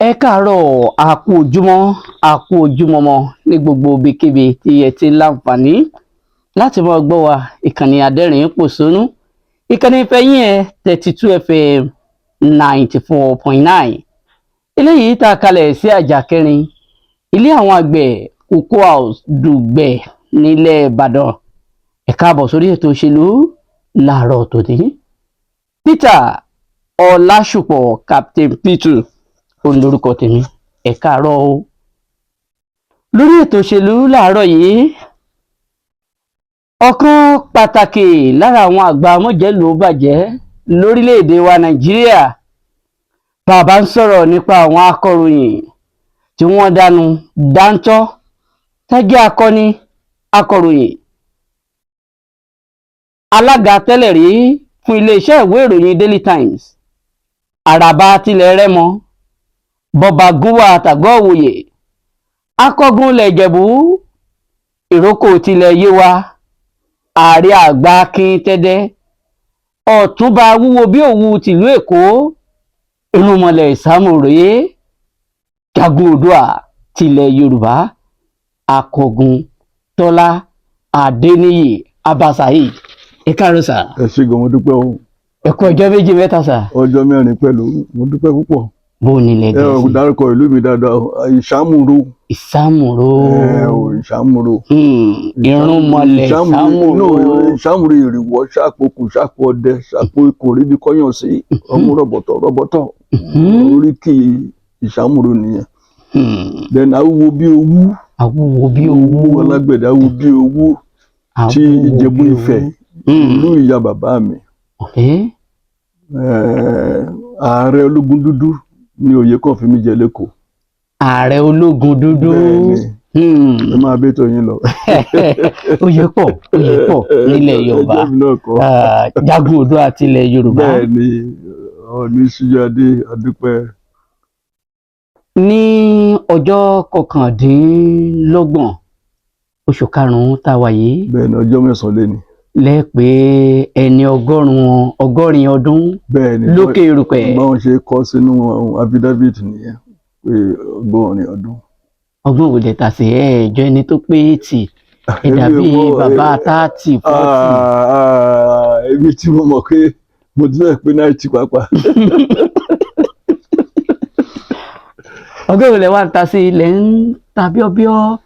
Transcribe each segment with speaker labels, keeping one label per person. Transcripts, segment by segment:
Speaker 1: Ẹ káàárọ̀, a kú ojúmọ́, a kú ojúmọmọ ní gbogbo ibikíbi tí ẹ ti ń láǹfààní láti máa gbọ́ wa. Ìkànnì Adẹ́rìn Pòṣónú, ìkànnì ìfẹ́yìn ẹ, 32 FM 94.9, eléyìí tá a kalẹ̀ sí àjà kẹrin, ilé àwọn àgbẹ̀, Cocoa House, Dùgbẹ̀, nílẹ̀ Ìbàdàn. Ẹ káàbọ̀ sórí ètò òṣèlú láàárọ̀ tòní. Peter Ọlásùpọ̀, Captain P2, òun lórúkọ tèmi. Ẹ káàárọ̀ o. Lórí ètò òṣèlú láàárọ̀ yìí, ọ̀kan pàtàkì lára àwọn àgbà mọ̀jẹ̀lú bàjẹ́ lórílẹ̀‐èdè wa Nàìjíríà, bàbá ń sọ̀rọ̀ nípa àwọn akọ̀ròyìn tí wọ́n dánu dáńtọ́, tẹ́jẹ́ akọni akọ̀ròyìn, alága tẹ́lẹ̀ rí fún iléeṣẹ́ ìwé ìròyìn Daily Times, àràbà tilẹ̀ Rẹ́mọ, bọba gúnwà tàgọ́ òwòye, akọ́gun ilẹ̀ Ìjẹ̀bú, ìrókò tilẹ̀ Yéwà, ààrẹ àgbà Akíntẹ́dẹ́, ọ̀túnba wúwo bí òwú tìlú Èkó, irúnmọlẹ̀ Ìsámúròyé, jagun Oòduà tilẹ̀ Yorùbá, akọgun Tọ́lá Adéníyì Abasaid. Ẹ káàárọ̀ sà.
Speaker 2: Ẹ ṣé gan, mo dúpẹ́ o.
Speaker 1: Ẹ kú ọjọ́ méjì mẹ́ta sà.
Speaker 2: Ọjọ́ mẹ́rin pẹ̀lú, mo dúpẹ́ púpọ̀.
Speaker 1: Bó o nílẹ̀
Speaker 2: Ẹ ò
Speaker 1: Gẹ̀ẹ́sì.
Speaker 2: dárúkọ ìlú mi dáadáa o. Ìṣàmúrò.
Speaker 1: Ìsámúrò.
Speaker 2: Ẹ ò, Ìṣàmúrò.
Speaker 1: Irúnmọlẹ̀ Ìsámúrò.
Speaker 2: Ìṣàmúrò, ìrìwọ̀ ṣàpò kù, ṣàpò ọdẹ, ṣàpò ikùn ríbi kọ́yàn sí ọmú rọ̀bọ̀tọ̀ rọ̀bọ̀tọ̀, oríkì Ìṣàmúrò nìyẹn. Then awúwo bí owú.
Speaker 1: Awúwo bí owú.
Speaker 2: Alágbẹ̀dẹ, awúwo bí owú tí
Speaker 1: Awúwo
Speaker 2: Ìjẹ̀bú
Speaker 1: bí
Speaker 2: Ifẹ̀,
Speaker 1: owú.
Speaker 2: ìlú ìyá bàbá mi. Ààrẹ ológun dúdú ní oyè kan fi mí jẹ lẹ́kọ̀ọ́.
Speaker 1: Ààrẹ ológun dúdú.
Speaker 2: Bẹ́ẹ̀ni. Ẹ máa bẹ́ tó yín lọ.
Speaker 1: Oyè pọ̀, oyè pọ̀ nílẹ̀ Yorùbá.
Speaker 2: Ẹjọ́ mi náà kọ́.
Speaker 1: Ah, jagun Oòduà tilẹ̀ Yorùbá.
Speaker 2: Bẹ́ẹ̀ni, Ọọ̀ni Síjúadé, adúpẹ́.
Speaker 1: Ní ọjọ́ 29 oṣù karùn-ún tá a wà yìí,
Speaker 2: Bẹ́ẹ̀ni, ọjọ́ 9 lé ní.
Speaker 1: lẹ́pẹ́ ẹni 100, 80 ọdún lókè erùpẹ̀.
Speaker 2: Báwọn ṣe kọ sínú affidavit nìyẹn pé 80 ọdún.
Speaker 1: Ọgbọ́n òde tà sí ẹ̀ẹ́jọ́ ẹni tó pé 80, ẹ dàbí
Speaker 2: Èmi ò mọ̀,
Speaker 1: bàbá 30, 40.
Speaker 2: Ah, ah, èmi tí mo mọ̀ pé mo ti fẹ́ pé 90 pàápàá.
Speaker 1: Ọgọ́rùn-ún lẹ wá ń ta sí ilẹ̀ ń ta bíọ́bíọ́,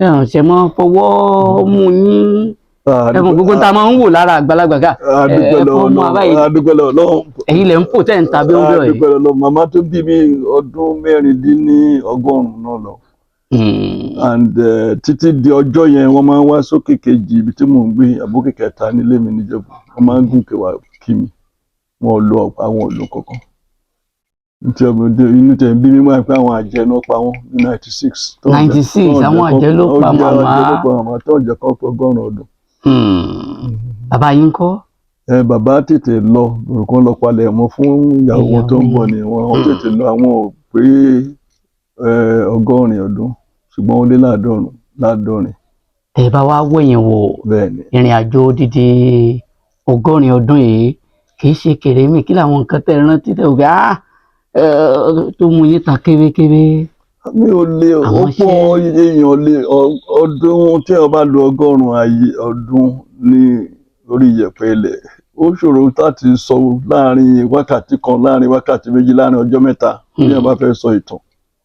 Speaker 1: ẹ̀hàn ṣẹ̀ mọ́ fọwọ́ mú yín, ẹ̀mọ̀ gbogbo tá a máa ń wò lára àgbàlagbà ká
Speaker 2: Adúpẹ́
Speaker 1: ẹ̀
Speaker 2: lọ́wọ́
Speaker 1: fọ́ mú
Speaker 2: Ọlọ́run.
Speaker 1: abáyé.
Speaker 2: Adúpẹ́ lọ́wọ́ Ọlọ́run.
Speaker 1: Ẹ̀yin lẹ̀ ń fò tẹ̀ ń ta bíọ́bíọ́ yìí.
Speaker 2: Adúpẹ́ lọ́wọ́ Ọlọ́run. Màmá tó bí mi, ọdún 96 náà lọ. And títí di ọjọ́ yẹn, wọ́n máa ń wá sókè kejì ibi tí mò ń gbé, àbókè kẹta nílé mi níjẹ̀bú. Wọ́n máa ń gùn wá kí mi. Wọn ò lo ọ̀pá, wọn ò lo kankan. Inú tẹ̀ ń bí mi máa ń pẹ́, àwọn àjẹ́ náà pa wọ́n ní 96.
Speaker 1: 96, àwọn àjẹ́ ló pa màmá.
Speaker 2: Àjẹ́ ló pa màmá tó jẹ́ kọ́ pé 80 ọdún.
Speaker 1: Bàbá yín kọ́?
Speaker 2: Ẹ bàbá tètè lọ, òrùkan lọ palẹ̀ mọ́ fún ìyàwó wọn tó ń bọ̀ ni wọ́n tètè lọ. Àwọn ò pé 80 ọdún, ṣùgbọ́n ó lé láàdọ́rùn, 70.
Speaker 1: Tẹ́ bá wá wẹ̀yìn wò,
Speaker 2: Bẹ́ẹ̀ni.
Speaker 1: ìrìn àjò odidi 80 ọdún yìí kì í ṣe kèrémì. Kí làwọn nǹkan tẹ́ rántí tẹ́ ò gbé tó mú yín ta kébékébé?
Speaker 2: Mi ò lè ó
Speaker 1: Àwọn
Speaker 2: pọ̀. Èèyàn lè ọdún tí wọ́n bá lo 100 ayé ọdún ní orí iyẹ̀pẹ̀ ilẹ̀, ó ṣòro láti sọ láàrin wákàtí kan, láàrin wákàtí 2, láàrin ọjọ́ 3. Bí wọ́n bá fẹ́ sọ ìtàn,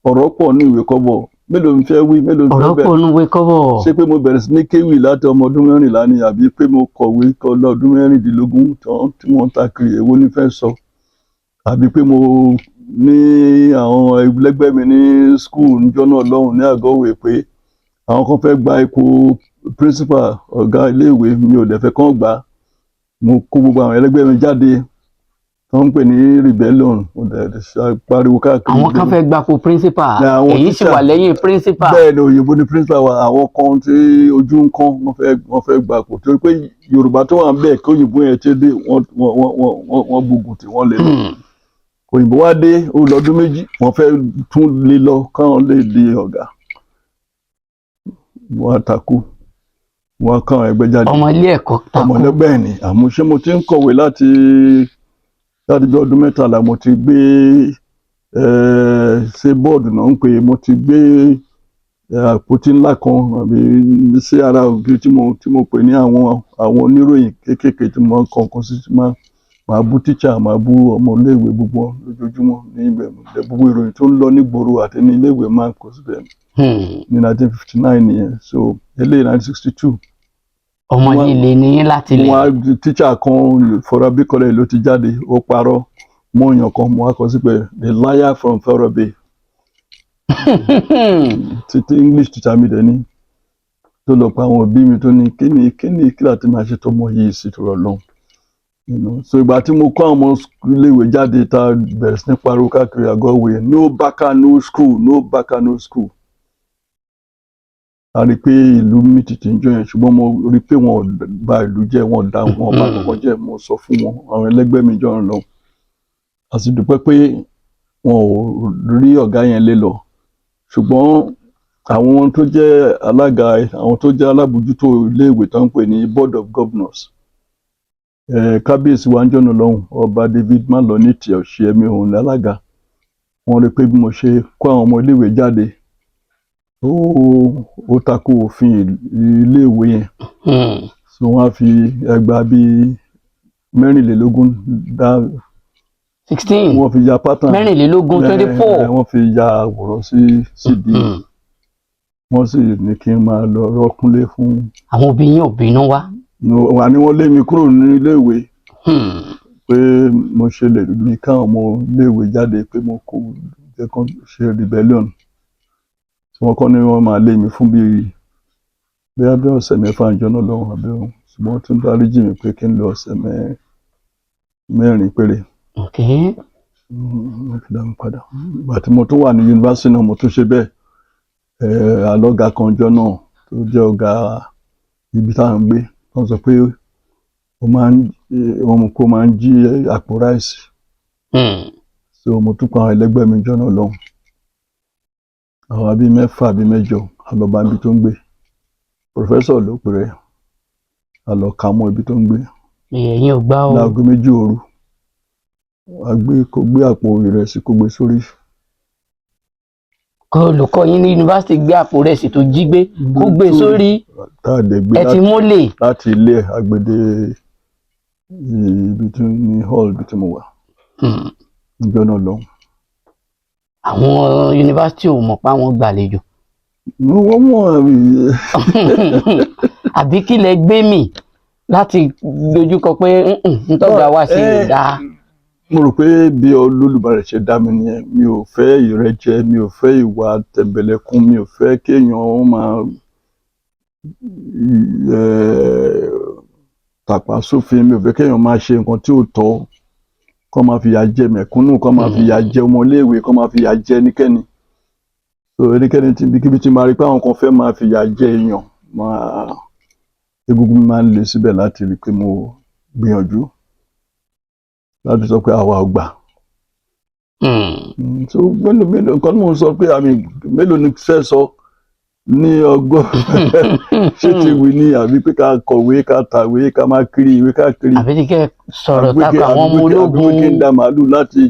Speaker 2: ọ̀rọ̀ pọ̀ ní ìwé kọ́bọ̀. Mélòó ń fẹ́ wí, mélòó ń fẹ́
Speaker 1: Ọ̀rọ̀
Speaker 2: bẹ̀rẹ̀?
Speaker 1: pọ̀ nínú ìwé kọ́bọ̀.
Speaker 2: Ṣé pé mo bẹ̀rẹ̀ sí ní kéwì láti ọmọ ọdún 14 ni, àbí pé mo kọ̀wé kọ lọ́dún 16 tán tí wọ́n ń ta kiri? Èwo ní fẹ́ sọ? Àbí pé mo ní àwọn ẹlẹgbẹ́ mi ní school níjọ́ náà lọ́hùn ní àgọ́wé pé àwọn kan fẹ́ gba ipò principal, ọ̀gá iléèwé, mi ò dẹ̀ fẹ́ kán gbà á. Mo kó gbogbo àwọn ẹlẹgbẹ́ mi jáde tó ń pè ní rebellion, mo dẹ̀ pariwo káàkiri.
Speaker 1: Àwọn kan fẹ́ gbapò principal?
Speaker 2: Ní àwọn
Speaker 1: Èyí sì
Speaker 2: teacher.
Speaker 1: wà lẹ́yìn principal.
Speaker 2: Bẹ́ẹ̀ ni, òyìnbó ni principal wa. Àwọn kan tí ojú ń kán, wọ́n fẹ́ gbapò, torí pé Yorùbá tó wà ń bẹ̀ kí òyìnbó yẹn tó dé, wọ́n gbógun tí wọ́n lè lọ. Òyìnbó wá dé, ó lọ́dún 2, wọ́n fẹ́ tún lé lọ káwọn lè di ọ̀gá. Wọ́n á takú, wọ́n á káwọn ẹgbẹ́ jáde.
Speaker 1: Ọmọ ilé ẹ̀kọ́ takú?
Speaker 2: Ọmọ ẹlẹgbẹ́ ni. Àmọ́ ṣé mo ti ń kọ̀wé láti bí ọdún 13, mo ti gbé Ṣé board náà ń pè é, mo ti gbé àpótí ńlá kan àbí sí ara ògiri tí mo pè ní àwọn oníròyìn kéékèèké tí mo máa ń kọ nǹkan sí, tí máa bú tíṣà, máa bú ọmọléèwé, gbogbo wọn lójoojúmọ́ níbẹ̀. Gbogbo ìròyìn tó ń lọ nígboro àti ní iléèwé máa ń kọ síbẹ̀ ní 1959 nìyẹn. So eléyìí 1962.
Speaker 1: Ọmọ líle ní yín láti
Speaker 2: Mo
Speaker 1: lè.
Speaker 2: wá tíṣà kan, Forabi College ló ti jáde, ó parọ́ mọ́ èèyàn kan, mo wá kọ sí pé "the liar from Forabi", títí English teacher mi dẹ̀ ní tó lọ pa àwọn òbí mi, tó ní kí ni kí ni kí láti máa ṣe tọmọ yìí sí tó rọ lọ́hùn. So ìgbà tí mo kọ́ àwọn ọmọ iléèwé jáde, tá a bẹ̀rẹ̀ sí ní pariwo káàkiri àgọ́ ìwé, "No baka, no school, no baka, no school." A rí i pé ìlú mi tìtì ń jọ yẹn, ṣùgbọ́n mo rí i pé wọn ò bà ìlú jẹ́, wọn ò dá wọn ò bà kankan jẹ́. Mo sọ fún wọn, àwọn ẹlẹgbẹ́ mi jọ ń lọ, a sì dúpẹ́ pé wọn ò rí ọ̀gá yẹn lé lọ. Ṣùgbọ́n àwọn tó jẹ́ alága, àwọn tó jẹ́ alábòójútó iléèwé tó ń pè ní board of governors, kábíyèsí wa ń jọ̀nà lọ́hùn, Ọba David Maloniti Ọ̀ṣẹ́mi, òun ní alága. Wọ́n rí i pé bí mo ṣe kó àwọn ọmọ iléèwé jáde, ó tako òfin iléèwé yẹn. So wọ́n á fi ẹgbàá bíi 24 dá.
Speaker 1: 16.
Speaker 2: Wọ́n fi ya pattern.
Speaker 1: 24, 24.
Speaker 2: Wọ́n fi ya àwòrán sí sídìí. Wọ́n sì ní kí n máa lọ rọ́kúnlé fún.
Speaker 1: Àwọn òbí yín ò bínú wá?
Speaker 2: Wà ní wọ́n lé mi kúrò ní iléèwé pé mo ṣe lè ní káwọn ọmọ iléèwé jáde, pé mo kó jẹ́ kán ṣe rebellion, tí wọ́n kọ́ ní wọ́n máa lé mi fún bíi bóyá bí ọ̀sẹ̀ 6 ìjọ náà lọ́wọ́ àbí ohun, ṣùgbọ́n wọ́n tún dáríjì mí pé kí n lo ọ̀sẹ̀ 4 péré. Wọ́n fi dá mi padà. Ìgbà tí mo tún wà ní yunifásitì náà, mo tún ṣe bẹ́ẹ̀. Alọ́gà kan jọ náà tó jẹ́ ọ̀gá ibi tá à ń gbé, wọ́n sọ pé ó máa ń wọ́n mú kó máa ń jí àpò ráìsì. So mo tún pa àwọn ẹlẹgbẹ́ mi jọ náà lọ́hùn, àwa bíi mẹ́fà bíi mẹ́jọ, a lọ bá ibi tó ń gbé. Professor ló pè rẹ̀, a lọ kà mọ́ ibi tó ń gbé.
Speaker 1: Ẹ̀yin ò gbá o.
Speaker 2: Láago 2 òru, a gbé kó gbé àpò ìrẹsì, kó gbé sórí.
Speaker 1: Kó olùkọ́ yín ní yunifásitì gbé àpò rẹsì tó jí gbé, kó gbé sórí.
Speaker 2: Tá a dẹ̀ gbé
Speaker 1: Ẹ ti mólè.
Speaker 2: láti ilé ẹ̀, agbede ibi tí ní hall ibi tí mo wà níjọ́ náà lọ́hùn.
Speaker 1: Àwọn yunifásitì ò mọ̀ pé àwọn gbàlejò?
Speaker 2: Wọ́n mọ̀.
Speaker 1: Àbí kí lẹ gbé mì láti dojúkọ pé ntọ́gà wá sí
Speaker 2: Eh,
Speaker 1: ìdá?
Speaker 2: Mo rò pé bí Olólùmarè ṣe dá mi nìyẹn. Mi ò fẹ́ ìrẹ́jẹ, mi ò fẹ́ ìwà tẹ̀m̀bẹ̀lẹ̀kun, mi ò fẹ́ kéèyàn máa tàpá sófin, mi ò fẹ́ kéèyàn máa ṣe nǹkan tí ò tọ́, kó máa fìyà jẹ mẹ̀kúnnù, kó máa fìyà jẹ ọmọléèwé, kó máa fìyà jẹ ẹnikẹ́ni. So ẹnikẹ́ni tí ibikíbi tí máa rí pé àwọn kan fẹ́ máa fìyà jẹ èèyàn, máa egungun mi máa ń le síbẹ̀ láti rí i pé mo gbìyànjú láti sọ pé àwa ò gbà. So mélòó mélòó nǹkan tí mò ń sọ pé àmì mélòó ni fẹ́ sọ ní ọgbọ́n, ṣé ti wí ní àbí pé ká kọ̀wé, ká tàwé, ká máa kiri ìwé káàkiri?
Speaker 1: Àbí tí kẹ́ sọ̀rọ̀
Speaker 2: Àbí
Speaker 1: tako àwọn ọmọ
Speaker 2: àbí pé kí n
Speaker 1: ológun?
Speaker 2: da màálù láti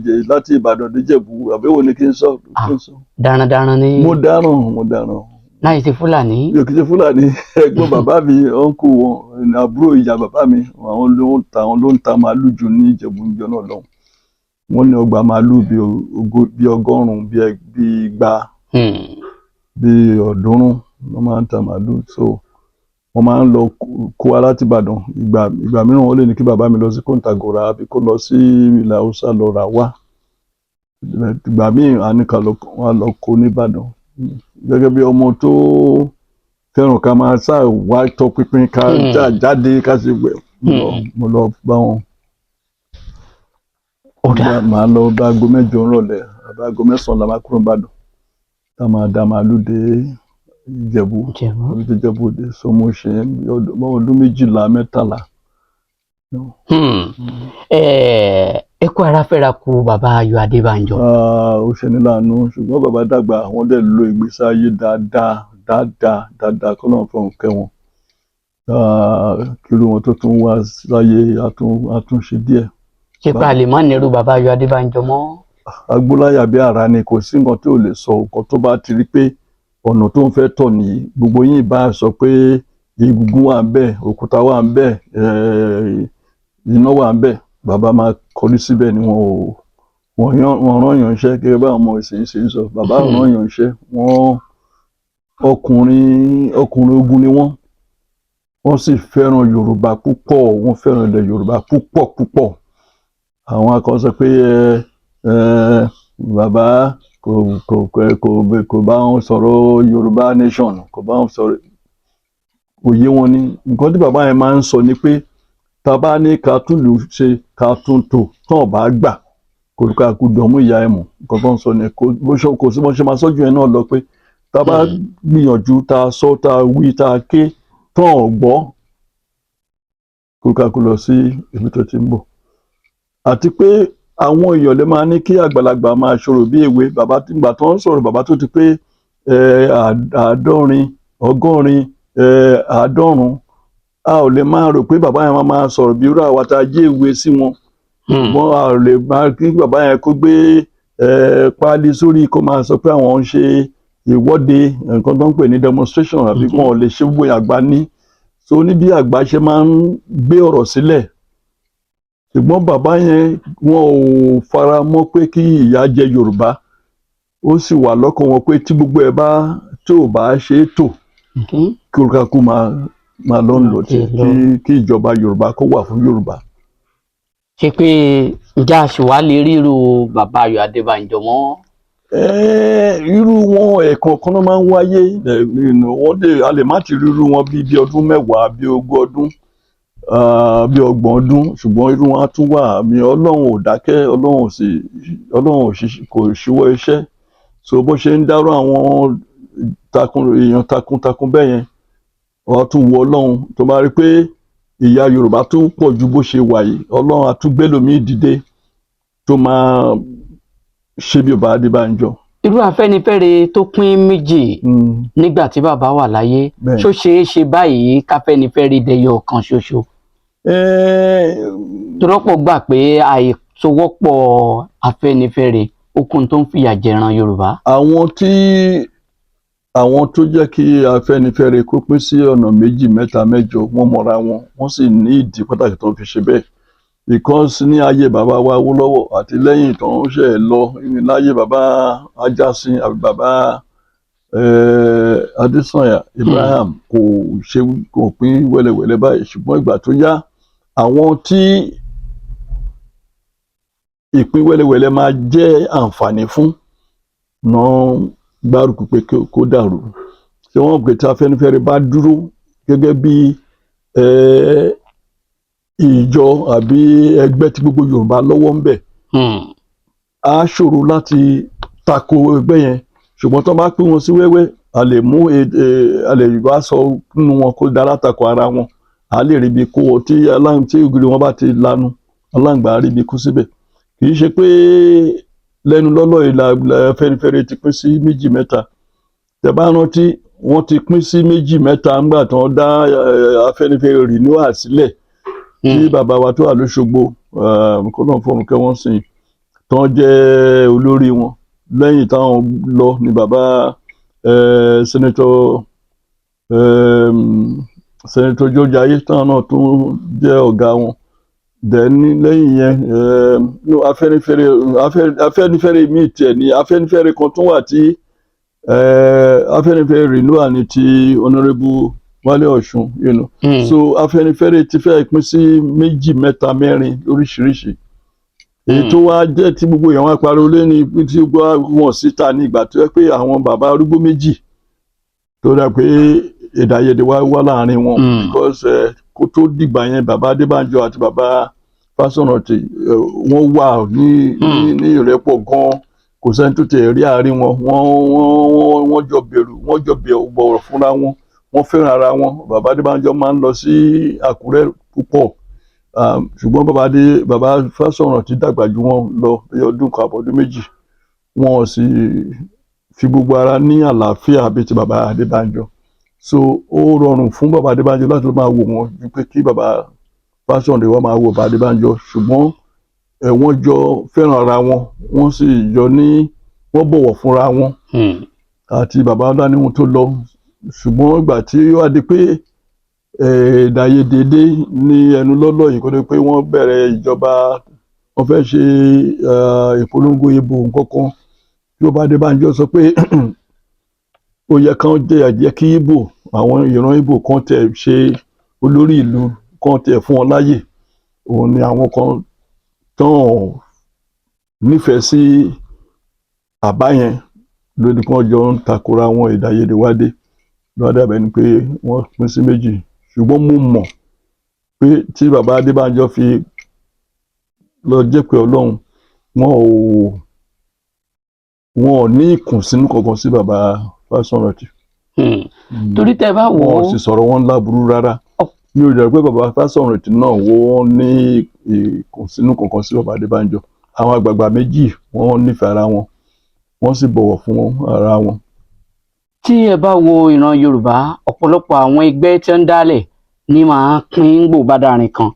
Speaker 2: Ìbàdàn dé Ìjẹ̀bú, àbí wo ni kí n sọ? Kí n sọ?
Speaker 1: Darandaran ní.
Speaker 2: Mo dáràn, mo dáràn.
Speaker 1: Láì ṣe Fúlàní.
Speaker 2: Mi ò kì í ṣe Fúlàní. Ẹ̀gbọ́n bàbá mi, uncle wọn, àbúrò ìyá bàbá mi, àwọn ló ń ta màálù jù ní Ìjẹ̀bú ìjọ náà lọ́hùn. Wọ́n ní ọgbà màálù bíi 100, bíi 200, bíi 300. Wọ́n máa ń ta màálù, so wọ́n máa ń lọ kó wa láti Ìbàdàn. Ìgbà mìíràn, wọ́n lè ní kí bàbá mi lọ sí Kòǹtàgòrà àbí kó lọ sí ilẹ̀ Haúsá lọ rà wá. Ìgbà míì, a ní ká lọ, wọ́n á lọ kó nìbàdàn. Gẹ́gẹ́ bí ọmọ tó fẹ́ràn ká máa ṣáà wá tọpinpin, ká jáde, ká ṣe gbẹ, mo lọ bá wọn.
Speaker 1: Ó dáa.
Speaker 2: Màá lọ bá aago 8 ńrọ̀lẹ́ àbí aago 9 la máa kúrò nìbàdàn, tá máa da màálù dé Ìjẹ̀bú.
Speaker 1: Ìjẹ̀bú.
Speaker 2: Àbí tó Ìjẹ̀bú Òde. So mo ṣe ọdún 12, 13.
Speaker 1: Ẹ kú ara fẹ́ra kú bàbá Ayọ̀ Adébánjọ.
Speaker 2: Ah, ó ṣe ní láàánú, ṣùgbọ́n bàbá dàgbà, wọ́n dẹ̀ lo ìgbésí ayé dáadáa dáadáa dáadáa, kọ́ lọ́n fọ̀hún kẹ́ wọn. Ah, kírú wọn tó tún wá sáyé, àtúnṣe díẹ̀.
Speaker 1: Ṣé pé a lè má nírú bàbá Ayọ̀ Adébánjọ mọ́?
Speaker 2: Agbóláyà bí ara ni, kò sí nǹkan tí ò lè sọ. Nǹkan tó bá ti rí pé ọ̀nà tó ń fẹ́ tọ̀ nìyí, gbogbo yín bá sọ pé egungun wà ń bẹ̀, òkúta wà ń bẹ̀, iná wà ń bẹ̀, bàbá máa kọrí síbẹ̀ ni. Wọn ò wọ́n yán wọ́n rán yàn iṣẹ́ gẹ́gẹ́ bá àwọn ọmọ ìsìn ṣe ń sọ. Bàbá rán yàn iṣẹ́. Wọ́n ọkùnrin ọkùnrin ogun ni wọ́n. Wọ́n sì fẹ́ràn Yorùbá púpọ̀. Wọ́n fẹ́ràn ilẹ̀ Yorùbá púpọ̀ púpọ̀. Àwọn kan sọ pé ẹ ẹ bàbá kò bá wọn sọ̀rọ̀ Yorùbá nation, kò bá wọn sọ̀rọ̀. Òye wọn ni. Nǹkan tí bàbá yẹn máa ń sọ ni pé tá a bá ní ká tún lù ṣe, ká tún tò, tán bá gbà, kò ká kú dọ̀mú ìyá ẹ̀ mọ̀. Nǹkan tó ń sọ ni kò sí bó ṣe máa sọ́jú yẹn náà lọ pé tá a bá gbìyànjú, tá a sọ, tá a wí, tá a ké, tán ò gbọ́, kó ká kú lọ sí ibi tó ti ń bọ̀. Àti pé àwọn èèyàn lè máa ní kí àgbàlagbà máa ṣòro bí èwe. Bàbá ìgbà tó ń sọ̀rọ̀, bàbá tó ti pé 70, 80, 90, a ò lè máa rò pé bàbá yẹn máa sọ̀rọ̀ bí irú àwa tá a jẹ́ èwe sí wọn. Ṣùgbọ́n a ò lè máa kí bàbá yẹn kó gbé páálí sórí, kó máa sọ pé àwọn ń ṣe ìwọ́de, nǹkan tó ń pè ní demonstration, àbí wọn ò lè ṣe gbogbo àgbà ní. So ní bí àgbà ṣe máa ń gbé ọ̀rọ̀ sílẹ̀. Ṣùgbọ́n bàbá yẹn, wọn ò fara mọ́ pé kí ìyà jẹ Yorùbá. Ó sì wà lọ́kàn wọn pé tí gbogbo ẹ̀ bá tí ò bá ṣe é tò, kí olùkàkú máa lọ ń lò tí kí ìjọba Yorùbá kó wà fún Yorùbá.
Speaker 1: Ṣé pé ǹjẹ́ a sì wá lè ríru bàbá Ayọ̀ Adébánjọ mọ́?
Speaker 2: Irú wọn, ẹ̀ẹ̀kan kan náà máa ń wáyé. Wọ́n lè a lè má ti rí irú wọn bíi ọdún 10, bíi 20 ọdún, bíi 30 ọdún, ṣùgbọ́n irú wọn á tún wà. Àmì Ọlọ́run ò dákẹ́, Ọlọ́run ò sì Ọlọ́run ò kò ṣíwọ́ iṣẹ́. So bó ṣe ń dárò àwọn takun èèyàn takuntakun bẹ́ẹ̀ yẹn, wọ́n á tún wo Ọlọ́run tó bá rí pé ìyà Yorùbá tún pọ̀ ju bó ṣe wà yìí, Ọlọ́run á tún gbélòmíì dìde tó máa ṣe bí bàbá Adébánjọ.
Speaker 1: Irú Afẹ́nifẹ́re tó pín méjì nígbà tí bàbá wà láyé, ṣó ṣeé ṣe báyìí káfẹ́nifẹ́re dẹyọ kan ṣoṣo? Torọ́pọ̀ gbà pé àìsowọ́pọ̀ Afẹ́nifẹ́re okùn tó ń fìyà jẹran Yorùbá.
Speaker 2: Àwọn tó jẹ́ kí Afẹ́nifẹ́re kó pín sí ọ̀nà méjì, mẹ́ta, mẹ́jọ, wọ́n mọra wọn, wọ́n sì ní ìdí pàtàkì tó ń fi ṣe bẹ́ẹ̀, because ní ayé bàbá wa Awólọ́wọ̀ àti lẹ́yìn tó ń ṣe lọ láyé bàbá Ajásin àbí bàbá Adésànyà Ibrahim, kò ṣe kò pín wẹ́lẹ́wẹ́lẹ́ báyìí. Ṣùgbọ́n ìgbà tó yá, àwọn tí ìpín wẹ́lẹ́wẹ́lẹ́ máa jẹ́ àǹfààní fún náà gbárùkù pé kó dàrú. Ṣé wọ́n pè tí Afẹ́nifẹ́re bá dúró gẹ́gẹ́ bí ìjọ àbí ẹgbẹ́ tí gbogbo Yorùbá lọ́wọ́ ń bẹ̀, á ṣòro láti tako ẹgbẹ́ yẹn. Ṣùgbọ́n tó bá pín wọn sí wẹ́wẹ́, a lè mú a lè wá sọ nínú wọn kó dára tako ara wọn, a lè rí ibi kó wọn tí ògiri wọn bá ti lanu, aláǹgbá á rí ibi kó síbẹ̀. Kì í ṣe pé lẹ́nu lọ́lọ́ yìí la Afẹ́nifẹ́re ti pín sí méjì, mẹ́ta. Tẹ́ bá rántí, wọ́n ti pín sí méjì, mẹ́ta ńgbà tí wọ́n dá Afẹ́nifẹ́re Renewal sílẹ̀, tí bàbá wa tó wà lóṣogbo, kó náà fọ̀run kẹ́ wọ́n sìn, tán jẹ́ olórí wọn. Lẹ́yìn táwọn lọ ni bàbá Senator George Ayé táwọn náà tún jẹ́ ọ̀gá wọn. Then lẹ́yìn yẹn, no, Afẹ́nifẹ́re míì tiẹ̀ ní Afẹ́nifẹ́re kan tún wà tí Afẹ́nifẹ́re Renewal ní ti Honourable Wálé Ọ̀ṣun. So Afẹ́nifẹ́re ti fẹ́ pín sí méjì, mẹ́ta, mẹ́rin lóríṣiríṣi. Èyí tó wá jẹ́ tí gbogbo èèyàn wá pariwo lé ní tí gbogbo wọn síta ní ìgbà tó yẹ pé àwọn bàbá arúgbó méjì tó dà pé èdè àìyedè wá wá láàrin wọn, because kó tó dìgbà yẹn, bàbá Adébánjọ àti bàbá Fásọ̀rántì, wọ́n wà ní ìrẹ́pọ̀ gan. Kò sẹ́ni tó tẹ̀ rí àárín wọn. Wọ́n jọ bẹ̀rù, wọ́n jọ bọ̀wọ̀ fúnra wọn, wọ́n fẹ́ràn ara wọn. Bàbá Adébánjọ máa ń lọ sí Àkúrẹ́ púpọ̀, ṣùgbọ́n bàbá Fásọ̀rántì dàgbà ju wọn lọ bí ọdún kan àbọ̀ ọdún 2. Wọn ò sì fi gbogbo ara ní àlàáfíà bíi ti bàbá Adébánjọ. So ó rọrùn fún bàbá Adébánjọ láti lọ máa wò wọ́n ju pé kí bàbá Fásọ̀rántì wá máa wo bàbá Adébánjọ. Ṣùgbọ́n Wọ́n jọ fẹ́ràn ara wọn, wọ́n sì jọ ní wọ́n bọ̀wọ̀ fúnra wọn àti bàbá Ọláníhun tó lọ. Ṣùgbọ́n ìgbà tí ó wá di pé èdè àìyedè dé ní ẹnu lọ́lọ́ yìí, kó tó pé wọ́n bẹ̀rẹ̀ ìjọba, wọ́n fẹ́ ṣe ìpolongo ìbò nǹkan kan, tí ó bá Adébánjọ sọ pé ó yẹ kán jẹ́ kí Ìgbò, àwọn ìran Ìgbò kan tẹ̀ ṣe olórí ìlú, kan tẹ̀ fún wọn láyè. Òun ni àwọn kan tán nífẹ̀ẹ́ sí àbá yẹn lórí kan jọ ń takora wọn. Èdè àìyedè wá dé, ló wá dàbẹ̀ ni pé wọ́n pín sí méjì. Ṣùgbọ́n mo mọ̀ pé tí bàbá Adébánjọ fi lọ jẹ́ pé Ọlọ́run, wọn ò ní ìkùnsínú kankan sí bàbá Fásánrántì.
Speaker 1: Torí tẹ́ bá wò
Speaker 2: Wọn
Speaker 1: ó
Speaker 2: ò sì sọ̀rọ̀ wọn láburú rárá. Mi ò jẹ́ pé bàbá Fásánrántì náà wọ́n ní ìkùnsínú kankan sí bàbá Adébánjọ. Àwọn àgbààgbà méjì, wọ́n nífẹ̀ẹ́ ara wọn, wọ́n sì bọ̀wọ̀ fún ara wọn.
Speaker 1: Tí ẹ bá wo ìran Yorùbá, ọ̀pọ̀lọpọ̀ àwọn ẹgbẹ́ tí ń dálẹ̀ ní máa pín gbò bá dárin kan.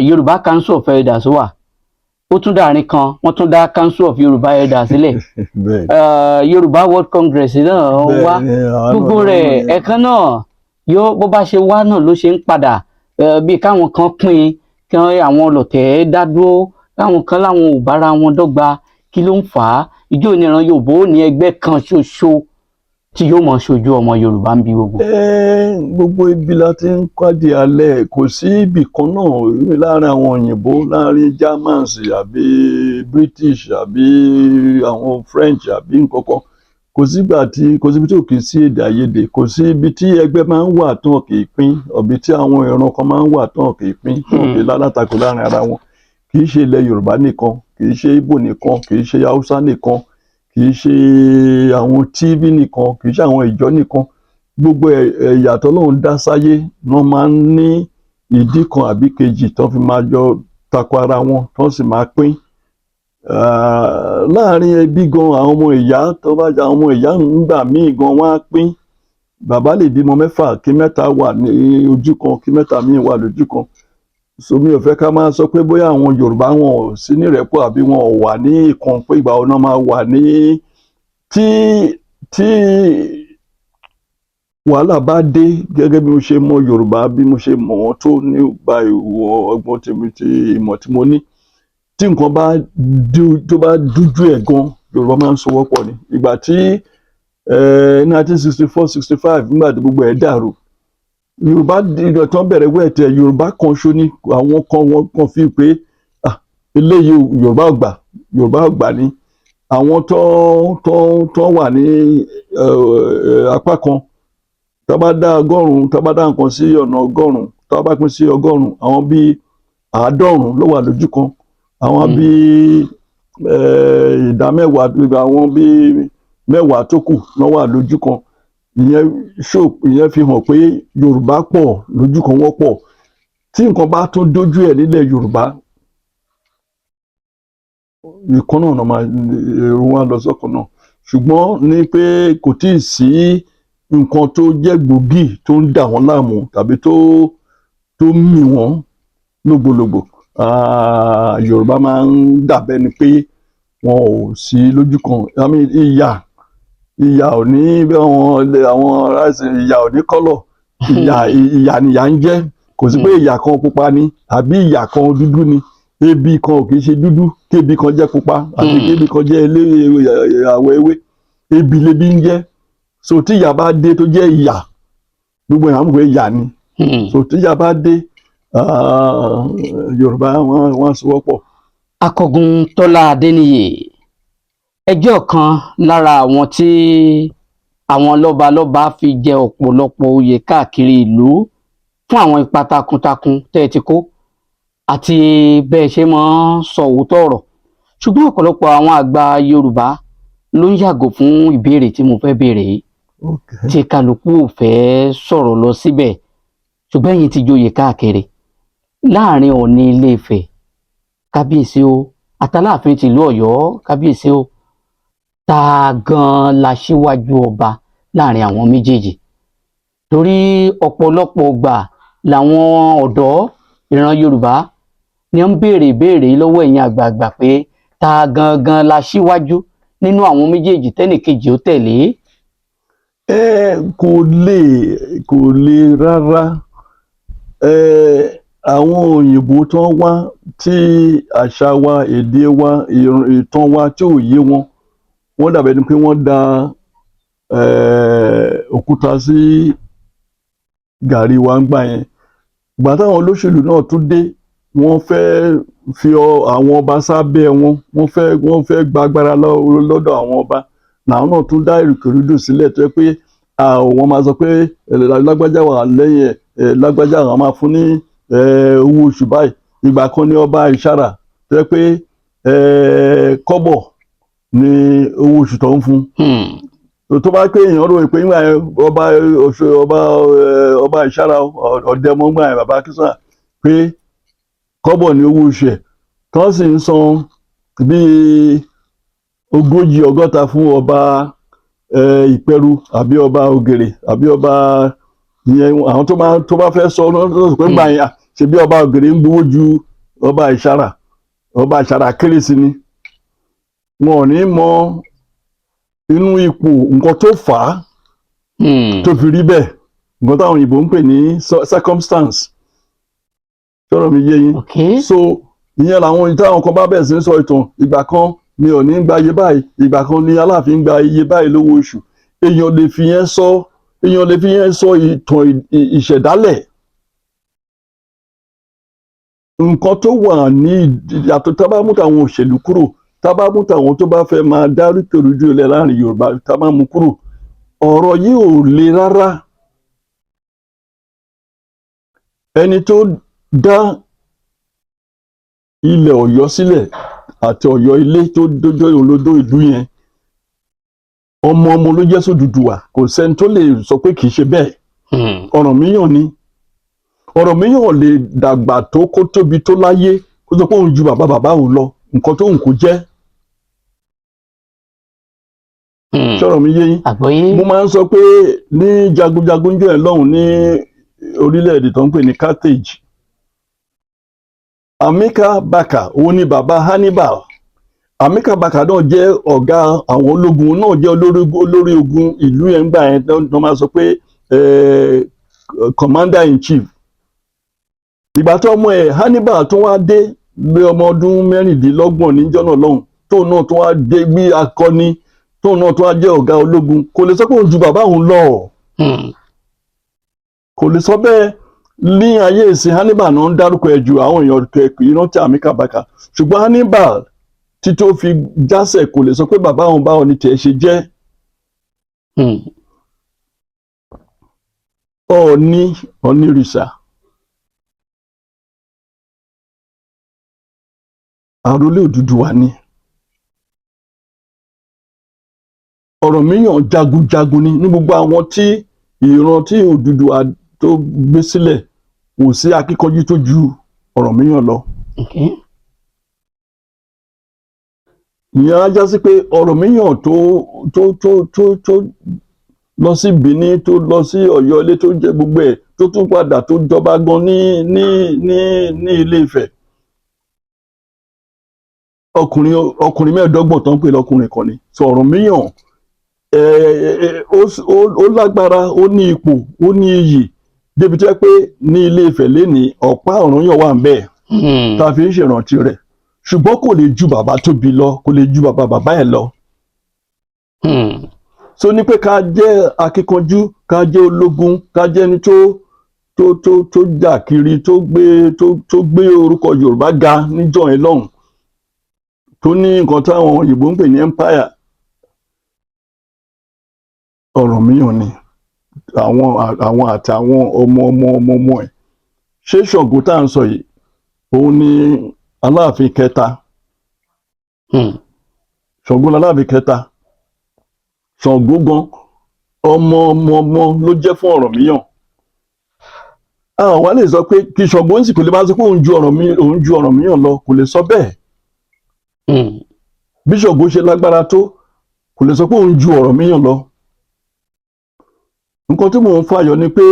Speaker 1: Yorùbá Council of Elders wà, ó tún dárin kan, wọ́n tún dá Council of Yorùbá Elders sílẹ̀. Yorùbá World Congress náà wá. Gbogbo rẹ̀ ẹ̀kan náà yóò, bó bá ṣe wá náà ló ṣe ń padà. Bí káwọn kan pín, kí àwọn ọlọ̀tẹ̀ dá dúró, káwọn kan láwọn ò bára wọn dọ́gba. Kí ló ń fà á? Ìjọ ìníran Yorùbá ó ní ẹgbẹ́ kan ṣoṣo tí yóò mọ̀ ṣojú ọmọ Yorùbá ń bí gbogbo?
Speaker 2: Gbogbo ibi la ti ń kádìí alẹ́. Kò sí ibì kan náà láàrin àwọn òyìnbó, láàrin Germans àbí British àbí àwọn French àbí nǹkan kan, kò sígbà tí kò síbi tí ò kì í sí èdè àìyedè. Kò sí ibi tí ẹgbẹ́ máa ń wà tán kì í pín, ọ̀bí tí àwọn ìran kan máa ń wà tán kì í pín, tán kì í lálátakò láàrin ara wọn. Kì í ṣe ilẹ̀ Yorùbá nìkan, kì í ṣe Ìgbò nìkan, kì í ṣe Haúsá nìkan, kì í ṣe àwọn Tiv nìkan, kì í ṣe àwọn Ìjọ nìkan. Gbogbo ẹ̀yà tọ́lọ́run dá sáyé wọ́n máa ń ní ìdí kan àbí kejì tán fi máa jọ tako ara wọn, tán sì máa pín. Láàrin ẹbí gan, àwọn ọmọ ìyá tó bá jẹ àwọn ọmọ ìyá ńgbà míì gan, wọ́n á pín. Bàbá lè bímọ mẹ́fà, kí mẹ́ta wà ní ojú kan, kí mẹ́ta míì wà lójú kan. So mi ò fẹ́ ká máa sọ pé bóyá àwọn Yorùbá wọn ò sí ní ìrẹ́pọ̀ àbí wọn ò wà ní ìkan, pé ìgbà wo náà máa wà ní. Tí wàhálà bá dé, gẹ́gẹ́ bí mo ṣe mọ Yorùbá, bí mo ṣe mọ̀ wọ́n tó, nípa ìwọ ọgbọ́n tèmi ti ìmọ̀ tí mo ní, tí nǹkan bá tó bá dújú ẹ̀ gan, Yorùbá máa ń sowọ́pọ̀ ni. Ìgbà tí 1964, 65, nígbà tí gbogbo ẹ̀ dàrú, Yorùbá ìgbà tí wọ́n bẹ̀rẹ̀ wẹ̀tẹ̀, Yorùbá kan ṣo ní àwọn kan, wọ́n kàn fi pé, ah, eléyìí Yorùbá ò gbà, Yorùbá ò gbà ní. Àwọn tó wà ní apá kan, tá bá dá 100, tá bá dá nǹkan sí ọ̀nà 100, tá bá pín sí 100, àwọn bíi 90 ló wà lójú kan, àwọn bíi ìdá 10, àwọn bíi 10 tó kù ló wà lójú kan. Ìyẹn ṣó, ìyẹn fi hàn pé Yorùbá pọ̀ lójú kan, wọ́n pọ̀. Tí nǹkan bá tún dójú ẹ̀ nílẹ̀ Yorùbá, ìkan náà máa èrò wọn lọ sọ́kàn náà. Ṣùgbọ́n ní pé kò tíì sí nǹkan tó jẹ́ gbòógì tó ń dà wọ́n láàmú tàbí tó mì wọ́n lógbòlògbò. Yorùbá máa ń dàbẹ́ ni pé wọn ò sí lójú kan. I mean, ìyà ò ní bí àwọn aráàlú, ìyà ò ní colour. Ìyà, ìyà nìyà ń jẹ́. Kò sí pé ìyà kan pupa ni àbí ìyà kan dúdú ni. Ebi kan ò kì í ṣe dúdú, kébi kan jẹ́ pupa àbí kébi kan jẹ́ elé àwọ̀ ewé. Ebi lebi ń jẹ́. So tí ìyà bá dé tó jẹ́ ìyà, gbogbo èèyàn mọ̀ pé ìyà ni. So tí ìyà bá dé, Yorùbá wọ́n sowọ́pọ̀.
Speaker 1: Akọgun Tọ́lá Adéníyì, ẹjọ́ kan lára àwọn tí àwọn lọ́balọ́ba fi jẹ ọ̀pọ̀lọpọ̀ oyè káàkiri ìlú fún àwọn ipa takuntakun tẹ́ ẹ ti kó àti bẹ́ẹ̀ ṣe máa ń sọ òótọ́ ọ̀rọ̀. Ṣùgbọ́n ọ̀pọ̀lọpọ̀ àwọn àgbà Yorùbá ló ń yàgò fún ìbéèrè tí mo fẹ́ béèrè yìí, tí kálukú ò fẹ́ sọ̀rọ̀ lọ síbẹ̀. Ṣùgbọ́n ẹ̀yin ti joyè káàkiri. Láàrin Ọọ̀ni Ilé Ifẹ̀, kábíyèsí o, àtàláàfin tìlú Ọ̀yọ́, kábíyèsí o, ta gan la ṣíwájú ọba láàrin àwọn méjèèjì? Torí ọ̀pọ̀lọpọ̀ ọgbà làwọn ọ̀dọ́ ìran Yorùbá Ni ń béèrè ìbéèrè yìí lọ́wọ́ ẹ̀yin àgbààgbà pé ta gangan la síwájú nínú àwọn méjèèjì tẹ́nìkejì ó tẹ̀lé.
Speaker 2: Ẹ kò lè rárá. Ẹ àwọn òyìnbó tó ń wá tí àṣà wa, èdè wa, ìtàn wa tí ò yé wọn, wọ́n dàbẹ̀ ni pé wọ́n da òkúta sí gàrí wa ń gbà yẹn. Ìgbà táwọn olóṣèlú náà tún dé, wọ́n fẹ́ fi àwọn ọba sábẹ́ wọn, wọ́n fẹ́ gba agbára lọ́dọ̀ àwọn ọba. Làwọn náà tún dá ìrùkèrùdù sílẹ̀ tó yẹ pé àwọn máa sọ pé lágbájá wà lẹ́yìn ẹ̀, lágbájá àwọn máa fún ní owó oṣù báyìí. Ìgbà kan ní ọba Ìṣàrà tó yẹ pé kọ́bọ̀ ní owó oṣù tó ń fún. Tó bá pé èèyàn rò pé nígbà yẹn ọba oṣù ọba Ìṣàrà, ọ̀dẹ́mọ̀ ńgbà yẹn, bàbá Akínsànyà, pé kọ́bọ̀ ní owó oṣù ẹ̀, tó sì ń san bíi 40, 60 fún ọba Ìpẹ́rù àbí ọba Ògèrè àbí ọba ìyẹn. Àwọn tó bá fẹ́ sọ lọ́sọ̀ pé ńgbà yẹn, ṣe bí ọba Ògèrè ń gbowó ju ọba Ìṣàrà, ọba Ìṣàrà kéré sí ni. Wọn ò ní mọ inú ipò nǹkan tó fà á tó fi rí bẹ́ẹ̀, nǹkan táwọn òyìnbó ń pè ní circumstance. Sọ̀rọ̀ mi yé yín?
Speaker 1: Okay.
Speaker 2: So ìyẹn làwọn táwọn kan bá bẹ̀rẹ̀ sí ń sọ ìtàn, ìgbà kan ni Ọọ̀ni ń gba iye báyìí, ìgbà kan ni Aláàfin ń gba iye báyìí lówó oṣù. Èèyàn lè fi yẹn sọ ìtàn ìṣẹ̀dálẹ̀. Nǹkan tó wà ní yàtọ̀, tá bá mú tàwọn òṣèlú kúrò, tá bá mú tàwọn tó bá fẹ́ máa dá rúkèrúdò lẹ̀ láàrin Yorùbá, tá bá mú kúrò, ọ̀rọ̀ yìí ò le rárá. Ẹni tó dá ilẹ̀ Ọ̀yọ́ sílẹ̀ àti Ọ̀yọ́ ilé tó dójọ́ olódó ìlú yẹn, ọmọ ọmọ ló jẹ́ sódùdùwà. Kò sẹ́ni tó lè sọ pé kì í ṣe bẹ́ẹ̀. Ọ̀rànmíyàn ni. Ọ̀rànmíyàn lè dàgbà tó kó tóbi tó láyé kó sọ pé òun ju bàbá bàbá òun lọ, nǹkan tó ń kó jẹ́. Sọ̀rọ̀ mi yé yín?
Speaker 1: Àgbọ́yé.
Speaker 2: Mo máa ń sọ pé ní jagunjagun jẹ́ ẹ̀ lọ́hùn ní orílẹ̀-èdè tó ń pè ní Carthage, Amika Baka, òun ni bàbá Hannibal. Amika Baka náà jẹ́ ọ̀gá àwọn ológun, náà jẹ́ olórí ogun ìlú yẹn gbà yẹn, tó máa sọ pé commander in chief. Ìgbà tó ọmọ ẹ̀ Hannibal tó wá dé bí ọmọ ọdún 26 níjọ́ náà lọ́hùn, tóun náà tó wá dé bí akọni, tóun náà tó wá jẹ́ ọ̀gá ológun, kò lè sọ pé òun ju bàbá òun lọ. Kò lè sọ bẹ́ẹ̀. Ní ayé ìsìn, Hannibal náà ń dárúkọ ẹ̀ ju àwọn èèyàn kì í rántí Amika Baka, ṣùgbọ́n Hannibal tí tó fi jásẹ̀ kò lè sọ pé bàbá òun báwọn ni tiẹ̀ ṣe jẹ́. Ọọ̀ni Ọ̀nìrìṣà, àròlé Odùduwà ni. Ọ̀rànmíyàn jagunjagun ni. Ní gbogbo àwọn tí ìran tí Odùduwà tó gbé sílẹ̀, kò sí akíkanjú tó ju Ọ̀rànmíyàn lọ. Ìyẹn á já sí pé Ọ̀rànmíyàn tó lọ sí Benin, tó lọ sí Ọ̀yọ́ ilé, tó jẹ gbogbo ẹ̀, tó tún padà tó jọba gan ní Ilé Ifẹ̀, ọkùnrin 25 tó ń pè lọ́kùnrin kan ni. So Ọ̀rànmíyàn ó lágbára, ó ní ipò, ó ní iyì débi tó yẹ pé ní Ilé Ifẹ̀ lénìí, ọ̀pá Ọ̀rànyàn wà ń bẹ́ẹ̀ tá a fi ń ṣèrántí rẹ̀, ṣùgbọ́n kò lè ju bàbá tó bí lọ, kò lè ju bàbá bàbá ẹ̀ lọ. So ní pé ká jẹ́ akíkanjú, ká jẹ́ ológun, ká jẹ́ ẹni tó jà kiri, tó gbé orúkọ Yorùbá ga níjọ́ yẹn lọ́hùn, tó ní nǹkan táwọn òyìnbó ń pè ní empire, Ọ̀rànmíyàn ni. Àwọn àti àwọn ọmọ ọmọ ọmọ ọmọ ẹ̀, ṣé Ṣàngó tá à ń sọ yìí, òun ni Aláàfin kẹta. Ṣàngó l'Aláàfin kẹta. Ṣàngó gan, ọmọ ọmọ ọmọ ló jẹ́ fún Ọ̀rànmíyàn. Àwọn wa lè sọ pé kí Ṣàngó ń sì kò lè máa sọ pé òun ju Ọ̀rànmíyàn lọ, kò lè sọ bẹ́ẹ̀. Bí Ṣàngó ṣe lágbára tó, kò lè sọ pé òun ju Ọ̀rànmíyàn lọ. Nǹkan tí mò ń fàyọ ni pé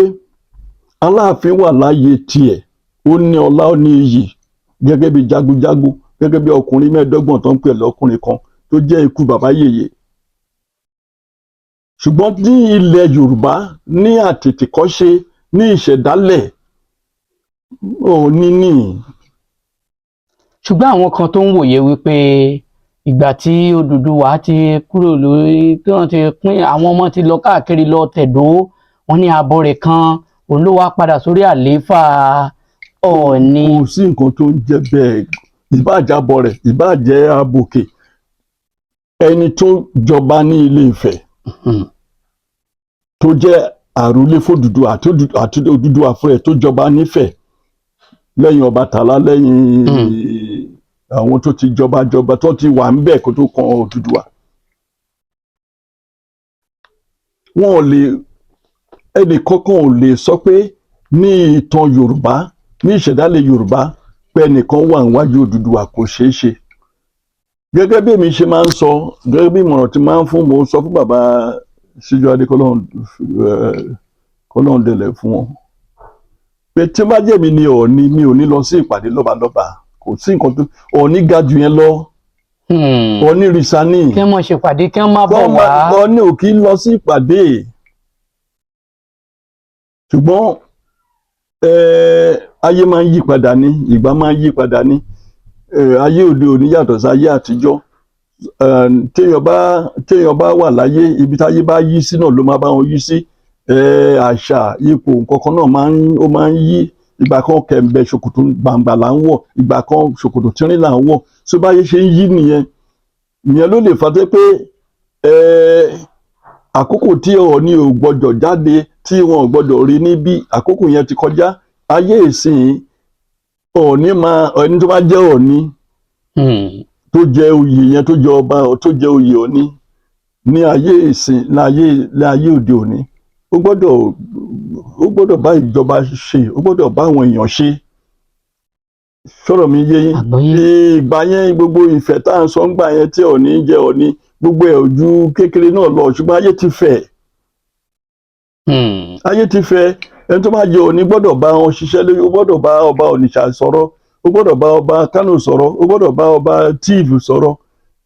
Speaker 2: Aláàfin wà láyé tiẹ̀, ó ní ọlá, ó ní iyì. gẹ́gẹ́ bí jagunjagun, gẹ́gẹ́ bí ọkùnrin 25 tó ń pè lọ́kùnrin kan, tó jẹ́ ikú bàbá yèyé. Ṣùgbọ́n ní ilẹ̀ Yorùbá ní àtètèkọ́ṣe, ní ìṣẹ̀dálẹ̀, Ọọ̀ni ní.
Speaker 1: Ṣùgbọ́n àwọn kan tó ń wòye wípé ìgbà tí Odùduwà ti kúrò lórí, tí wọ́n ti pín, àwọn ọmọ ti lọ káàkiri lọ tẹ̀dó, wọ́n ní abọ́rẹ̀ kan òun ló wá padà sórí àlééfà Ọọ̀ni.
Speaker 2: Kò sí nǹkan tó ń jẹ́ bẹ́ẹ̀. Ìbáà jẹ́ abọrẹ̀, ìbáà jẹ́ abòkè, ẹni tó jọba ní Ilé Ifẹ̀ tó jẹ́ àrólé f'Odùduwà àti Odùduwà fún ẹ̀ tó jọba nífẹ̀ẹ́ lẹ́yìn Ọbàtálá, lẹ́yìn àwọn tó ti jọba jọba tó ti wà ń bẹ̀ kó tó kan Odùduwà, wọn ò lè, ẹnì kankan ò lè sọ pé ní ìtàn Yorùbá, ní ìṣẹ̀dálẹ̀ Yorùbá, pé ẹnìkan wà níwájú Odùduwà. Kò ṣeé ṣe. Gẹ́gẹ́ bí èmi ṣe máa ń sọ, gẹ́gẹ́ bí ìmọ̀ràn tí máa ń fún, mo sọ fún bàbá Síjúadé, kọ́lọ́hún délẹ̀ fún wọn, pé tí ó bá jẹ́ mi ni Ọọ̀ni, mi ò ní lọ sí ìpàdé lọ́balọ́ba. Kò sí nǹkan tó Ọọ̀ni ga jù yẹn lọ. Ọọ̀ni rìsà ní.
Speaker 1: Kí wọ́n ṣèpàdé, kí wọ́n má bọ̀ wá.
Speaker 2: Ọọ̀ni ò kí ń lọ sí ìpàdé, ṣùgbọ́n ayé máa ń yí padà ní, ìgbà máa ń yí padà ní. Ayé òde òní yàtọ̀ sí ayé àtijọ́. Téèyàn bá wà láyé, ibi táyé bá yí sí náà ló máa bá wọn yí sí. Àṣà, ipò, nǹkan kan náà máa ń ó máa ń yí. Ìgbà kan, kẹ̀m̀bẹ̀ ṣòkòtò gbàǹgbà là ń wọ̀, ìgbà kan, ṣòkòtò tínrín là ń wọ̀. So báyé ṣe ń yí nìyẹn. Ìyẹn ló lè fà tó pé àkókò tí Ọọ̀ni ò gbọdọ̀ jáde, tí wọn ò gbọdọ̀ rí níbí, àkókò yẹn ti kọjá. Ayé ìsìn, Ọọ̀ni máa, ẹni tó bá jẹ́ Ọọ̀ni tó jẹ́ oyè yẹn, tó jẹ́ ọba, tó jẹ́ oyè Ọọ̀ni ní ayé ìsìn, ní ayé òde òní, ó gbọ́dọ̀ bá ìjọba ṣe, ó gbọ́dọ̀ bá àwọn èèyàn ṣe. Sọ̀rọ̀ mi yé yín?
Speaker 1: Àgbọ́yé.
Speaker 2: Ìgbà yẹn, gbogbo ìfẹ́ tá à ń sọ ń gbà yẹn tí Ọọ̀ni jẹ́ Ọọ̀ni, gbogbo ẹ̀ ò ju kékeré náà lọ, ṣùgbọ́n ayé ti fẹ̀. Ayé ti fẹ̀. Ẹni tó bá jẹ́ Ọọ̀ni gbọ́dọ̀ bá wọn ṣiṣẹ́ lórí, ó gbọ́dọ̀ bá ọba Onitsha sọ̀rọ̀, ó gbọ́dọ̀ bá ọba Kánò sọ̀rọ̀, ó gbọ́dọ̀ bá ọba Tiv sọ̀rọ̀.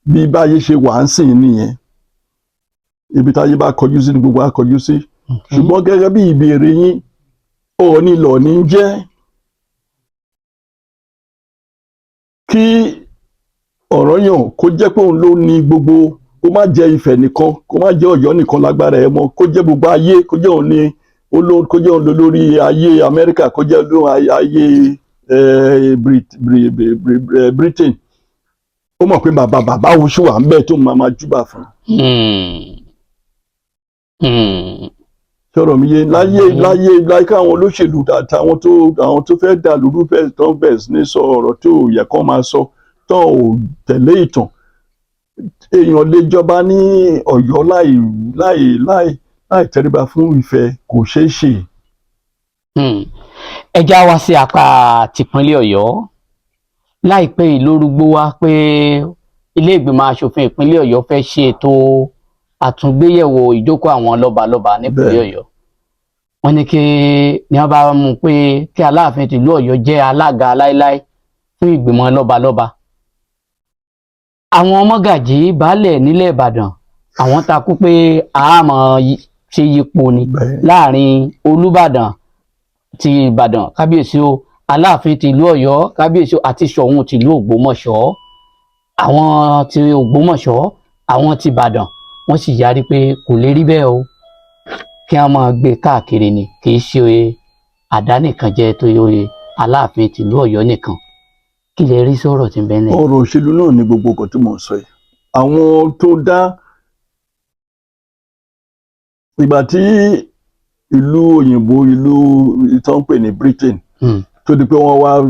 Speaker 2: Bí báyé ṣe wà ń sìn nìyẹn. Ibi táyé bá kọjú sí ni gbogbo á kọjú sí. Ṣùgbọ́n gẹ́gẹ́ bí ìbéèrè yín, Ọọ̀ni lọ̀ọ̀ni ń jẹ́. Kí Ọ̀rànyàn kó jẹ́ pé òun ló ní gbogbo, kó má jẹ́ Ifẹ̀ nìkan, kó má jẹ́ Ọ̀yọ́ nìkan lágbára ẹ̀ mọ́, kó jẹ́ gbogbo ayé, kó jẹ́ òun ní kó jẹ́ òun lórí ayé Amẹ́ríkà, kó jẹ́ lórí ayé Britain. Ó mọ̀ pé bàbá bàbá òun ṣì wà ń bẹ̀ tó máa máa júbà fún. Sọ̀rọ̀ mi yé láyé? Láyé láyé, káwọn olóṣèlú àtàwọn tó àwọn tó fẹ́ dà lóru fẹ́ tán bẹ̀rẹ̀ sí ní sọ ọ̀rọ̀ tó yẹ kán máa sọ, tán ò tẹ̀lé ìtàn. Èèyàn lè jọba ní Ọ̀yọ́ láì tẹríba fún Ifẹ̀, kò ṣeé ṣe.
Speaker 1: Ẹ já wá sí apá tìpínlẹ̀ Ọ̀yọ́. Láìpẹ́ yìí ló rúgbó wá pé ilé ìgbìmọ̀ asòfin ìpínlẹ̀ Ọ̀yọ́ fẹ́ ṣe ètò àtúngbéyẹ̀wò ìjókòó àwọn lọ́balọ́ba nípínlẹ̀ Ọ̀yọ́. Wọ́n ní kí ni wọ́n bá mú un pé kí Aláàfin tìlú Ọ̀yọ́ jẹ́ alága láéláé fún ìgbìmọ̀ lọ́balọ́ba. Àwọn mọ́gàjí baálẹ̀ nílẹ̀ Ìbàdàn, àwọn takú pé àmọ́ ṣe yípo ni láàrin Olúbàdàn ti Ìbàdàn, kábíyèsí o, Aláàfin tìlú Ọ̀yọ́, kábíyèsí o, àti Ṣọ̀ún tìlú Ògbómọ̀ṣọ́. Àwọn ti Ògbómọ̀ṣọ́, àwọn ti Ìbàdàn, wọ́n sì yarí pé kò lè rí bẹ́ẹ̀ o, kí wọ́n máa gbé káàkiri ni, kì í ṣe àdánìkànjẹ tó yẹ Aláàfin tìlú Ọ̀yọ́ nìkan. Kí lè rí sọ̀rọ̀ tí ń bẹ nílẹ̀?
Speaker 2: Ọ̀rọ̀ òṣèlú náà ni gbogbo nǹkan tí mò ń sọ yìí. Àwọn tó dá ìgbà tí ìlú òyìnbó, ìlú tó ń pè ní Britain, tó di pé wọ́n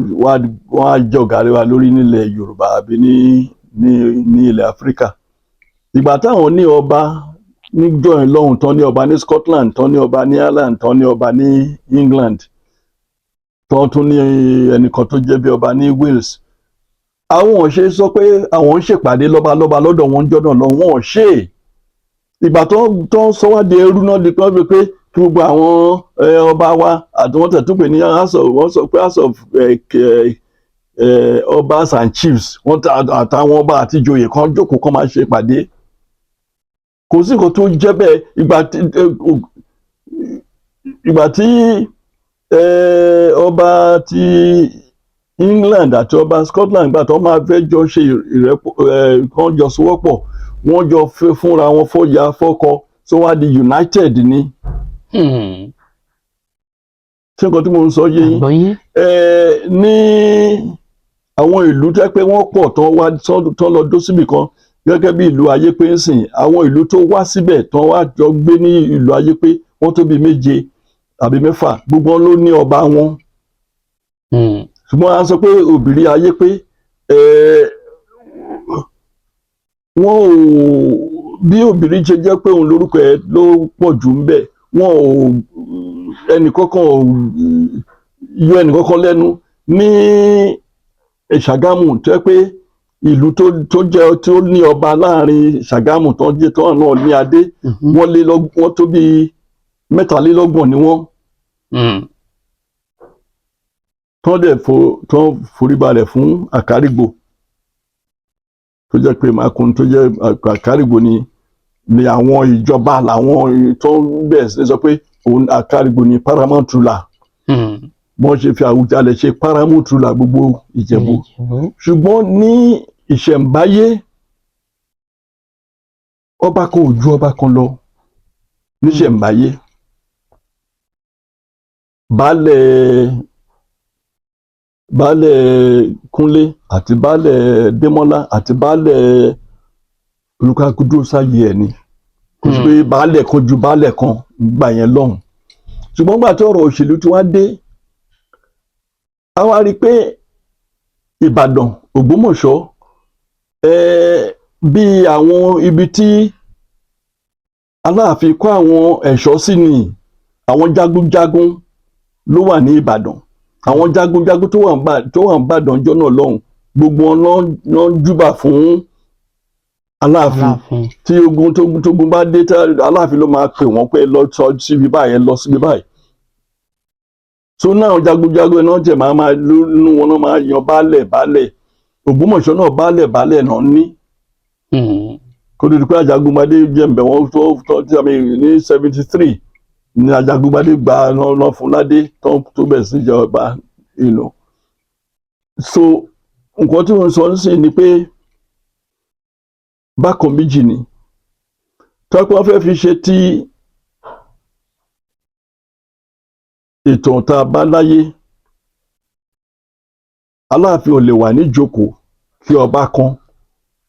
Speaker 2: wá jọ̀gá lé wa lórí nílẹ̀ Yorùbá àbí ní ilẹ̀ Áfíríkà, ìgbà táwọn ní ọba níjọ́ yẹn lọ́hùn, tán ní ọba ní Scotland, tán ní ọba ní Ireland, tán ní ọba ní England, tán tún ní ẹnìkan tó jẹ́ bí ọba ní Wales, àwọn ò ṣe sọ pé àwọn ń ṣèpàdé lọ́balọ́ba lọ́dọ̀ wọn jọ́nà lọ. Wọn ò ṣe é. Ìgbà tó ń sọ wá di ẹrú náà di pé kí gbogbo àwọn ọba wa àti wọ́n tẹ̀ tún pè ní house of, wọ́n sọ pé house of Obas and chiefs, wọ́n àtàwọn ọba àti ìjòyè kan jókòó kan máa ṣe ìpàdé. Kò sí nǹkan tó jẹ́ bẹ́ẹ̀. Ìgbà tí ọba ti England àti ọba Scotland gbà tó máa fẹ́ jọ ṣe ìrẹ́pọ̀, kán jọ sowọ́pọ̀, wọ́n jọ fẹ́ fúnra wọn fọ́ya fọ́kọ tó wá di united ni. Ṣé nǹkan tí mo ń sọ yé yín?
Speaker 1: Àgbọ́yé.
Speaker 2: Ní àwọn ìlú tẹ́ pé wọ́n pọ̀ tán wá tán lọ dó síbì kan, gẹ́gẹ́ bí ìlú Ayépé ń sìn, àwọn ìlú tó wá síbẹ̀ tán wá jọ gbé ní ìlú Ayépé, wọ́n tó bí méje àbí mẹ́fà, gbogbo wọn ló ní ọba wọn. Ṣùgbọ́n a sọ pé Obìrí Ayépé, wọn ò bí Obìrí ṣe jẹ́ pé òun lórúkọ ẹ̀ ló pọ̀ jù ń bẹ̀, wọn ò ẹnìkankan ò yọ ẹnìkankan lẹ́nu. Ní Ṣàgámù, tó jẹ́ pé ìlú tó jẹ́ tó ní ọba láàrin Ṣàgámù tó jẹ́ tó náà ní adé, wọ́n lé wọ́n tó bíi 33 ni wọ́n tán dẹ̀ tán foríbalẹ̀ fún Àkárìgbò, tó jẹ́ pé Mákun tó jẹ́ Àkárìgbò ni àwọn ìjọba làwọn tó ń bẹ̀rẹ̀ sí ní sọ pé òun Àkárìgbò ni paramount ruler. Wọ́n ṣe fi Àwùjalẹ̀ ṣe paramount ruler gbogbo Ìjẹ̀bú.
Speaker 1: Ìjẹ̀bú.
Speaker 2: Ṣùgbọ́n ní ìṣẹ̀ǹbáyé, ọba kan ò ju ọba kan lọ níṣẹ̀ǹbáyé. Baálẹ̀ Kúnlé àti baálẹ̀ Démọ́lá àti baálẹ̀ olùkàkú dúró sáyé ẹ̀ ni. Kò sí pé baálẹ̀ kan ju baálẹ̀ kan gbà yẹn lọ́hùn. Ṣùgbọ́n gbà tí ọ̀rọ̀ òṣèlú ti wá dé, a wá rí i pé Ìbàdàn, Ògbómọ̀ṣọ́, bí àwọn ibi tí Aláàfin kó àwọn ẹ̀ṣọ́ sí ni. Àwọn jagunjagun ló wà ní Ìbàdàn. Àwọn jagunjagun tó wà ní Ìbàdàn jọ́ náà lọ́hùn, gbogbo wọn ló ń júbà fún Aláàfin.
Speaker 1: Aláàfin.
Speaker 2: Tí ogun tógun bá dé, tí Aláàfin ló máa pè wọ́n pé lọ sọ síbi báyìí, ẹ lọ síbi báyìí. So náà jagunjagun náà jẹ máa nínú wọn náà máa yan baálẹ̀. Baálẹ̀ Ògbómọ̀ṣọ́ náà, baálẹ̀ baálẹ̀ náà ní kó tó di pé Ajagungbadé jẹ̀ǹbẹ̀ wọn tó tí a mi ní 73 ní Ajagungbadé gba lọ́ fún ládé tó bẹ̀rẹ̀ sí ìjọba. So nǹkan tí wọ́n sọ ń sìn ni pé bákan méjì ni tọ́pẹ́ wọ́n fẹ́ fi ṣe tí ìtàn tá a bá láyé. Aláàfin ò lè wà níjókòó kí ọba kan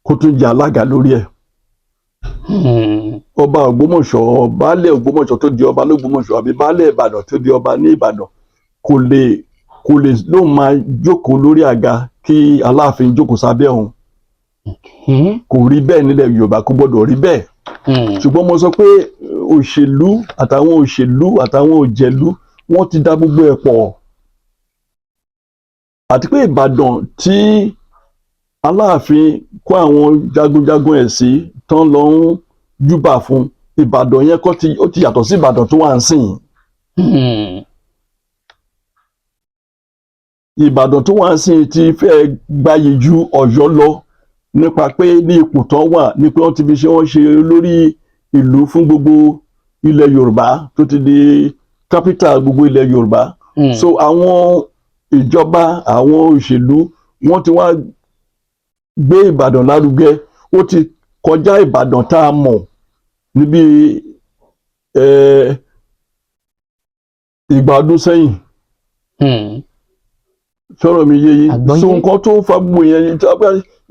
Speaker 2: kó tún jẹ alága lórí ẹ̀. Ọba Ògbómọ̀ṣọ́, baálẹ̀ Ògbómọ̀ṣọ́ tó di ọba lÓgbómọ̀ṣọ́ àbí baálẹ̀ Ìbàdàn tó di ọba ní Ìbàdàn kò lè lóun máa jókòó lórí àga kí Aláàfin jókòó sábẹ́ òun. Kò rí bẹ́ẹ̀ nílẹ̀ Yorùbá, kò gbọ́dọ̀ rí bẹ́ẹ̀. Ṣùgbọ́n mo sọ pé òṣèlú àtàwọn òṣèlú àtàwọn òjẹ̀lú, wọ́n ti dá gbogbo ẹ̀ pọ̀. Àti pé Ìbàdàn tí Aláàfin kó àwọn jagunjagun ẹ̀ sí tán lọ ń júbà fún, Ìbàdàn yẹn kọ́ ti ó ti yàtọ̀ sí Ìbàdàn tó wà ń sìn. Ìbàdàn tó wà ń sìn ti fẹ́ gbayì ju Ọ̀yọ́ lọ nípa pé ní ipò tán wà ní pé wọ́n ti fi ṣe wọ́n ṣe olórí ìlú fún gbogbo ilẹ̀ Yorùbá, tó ti di capital gbogbo ilẹ̀ Yorùbá. So àwọn ìjọba, àwọn òṣèlú, wọ́n ti wá gbé Ìbàdàn lárugẹ. Ó ti kọjá Ìbàdàn tá a mọ̀ níbi ìgbà ọdún sẹ́yìn. Sọ̀rọ̀ mi yé yín?
Speaker 1: Àgbọ́yé.
Speaker 2: So nǹkan tó ń fa gbogbo yẹn ni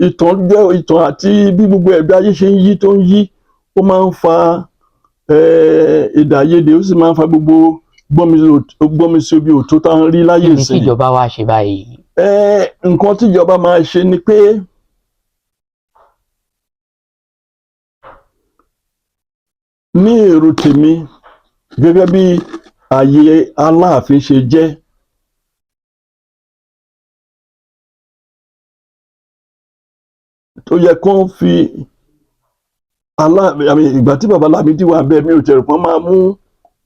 Speaker 2: ìtàn jẹ́ ìtàn àti bí gbogbo ẹ̀bí ayé ṣe ń yí tó ń yí, ó máa ń fa èdè àìyedè, ó sì máa ń fa gbogbo gbọ́nmi sí omi òtó tá ń rí láyé
Speaker 1: Kí ni
Speaker 2: ìsìn.
Speaker 1: kíjọba wa ṣe báyìí?
Speaker 2: Nǹkan tíjọba máa ṣe ni pé ní èrò tèmi, gẹ́gẹ́ bí ààyè Aláàfin ṣe jẹ́, tó yẹ kó fi Aláàfin, I mean, ìgbà tí baba Lámídì wà bẹ́ẹ̀, mi ò tẹ̀rù pé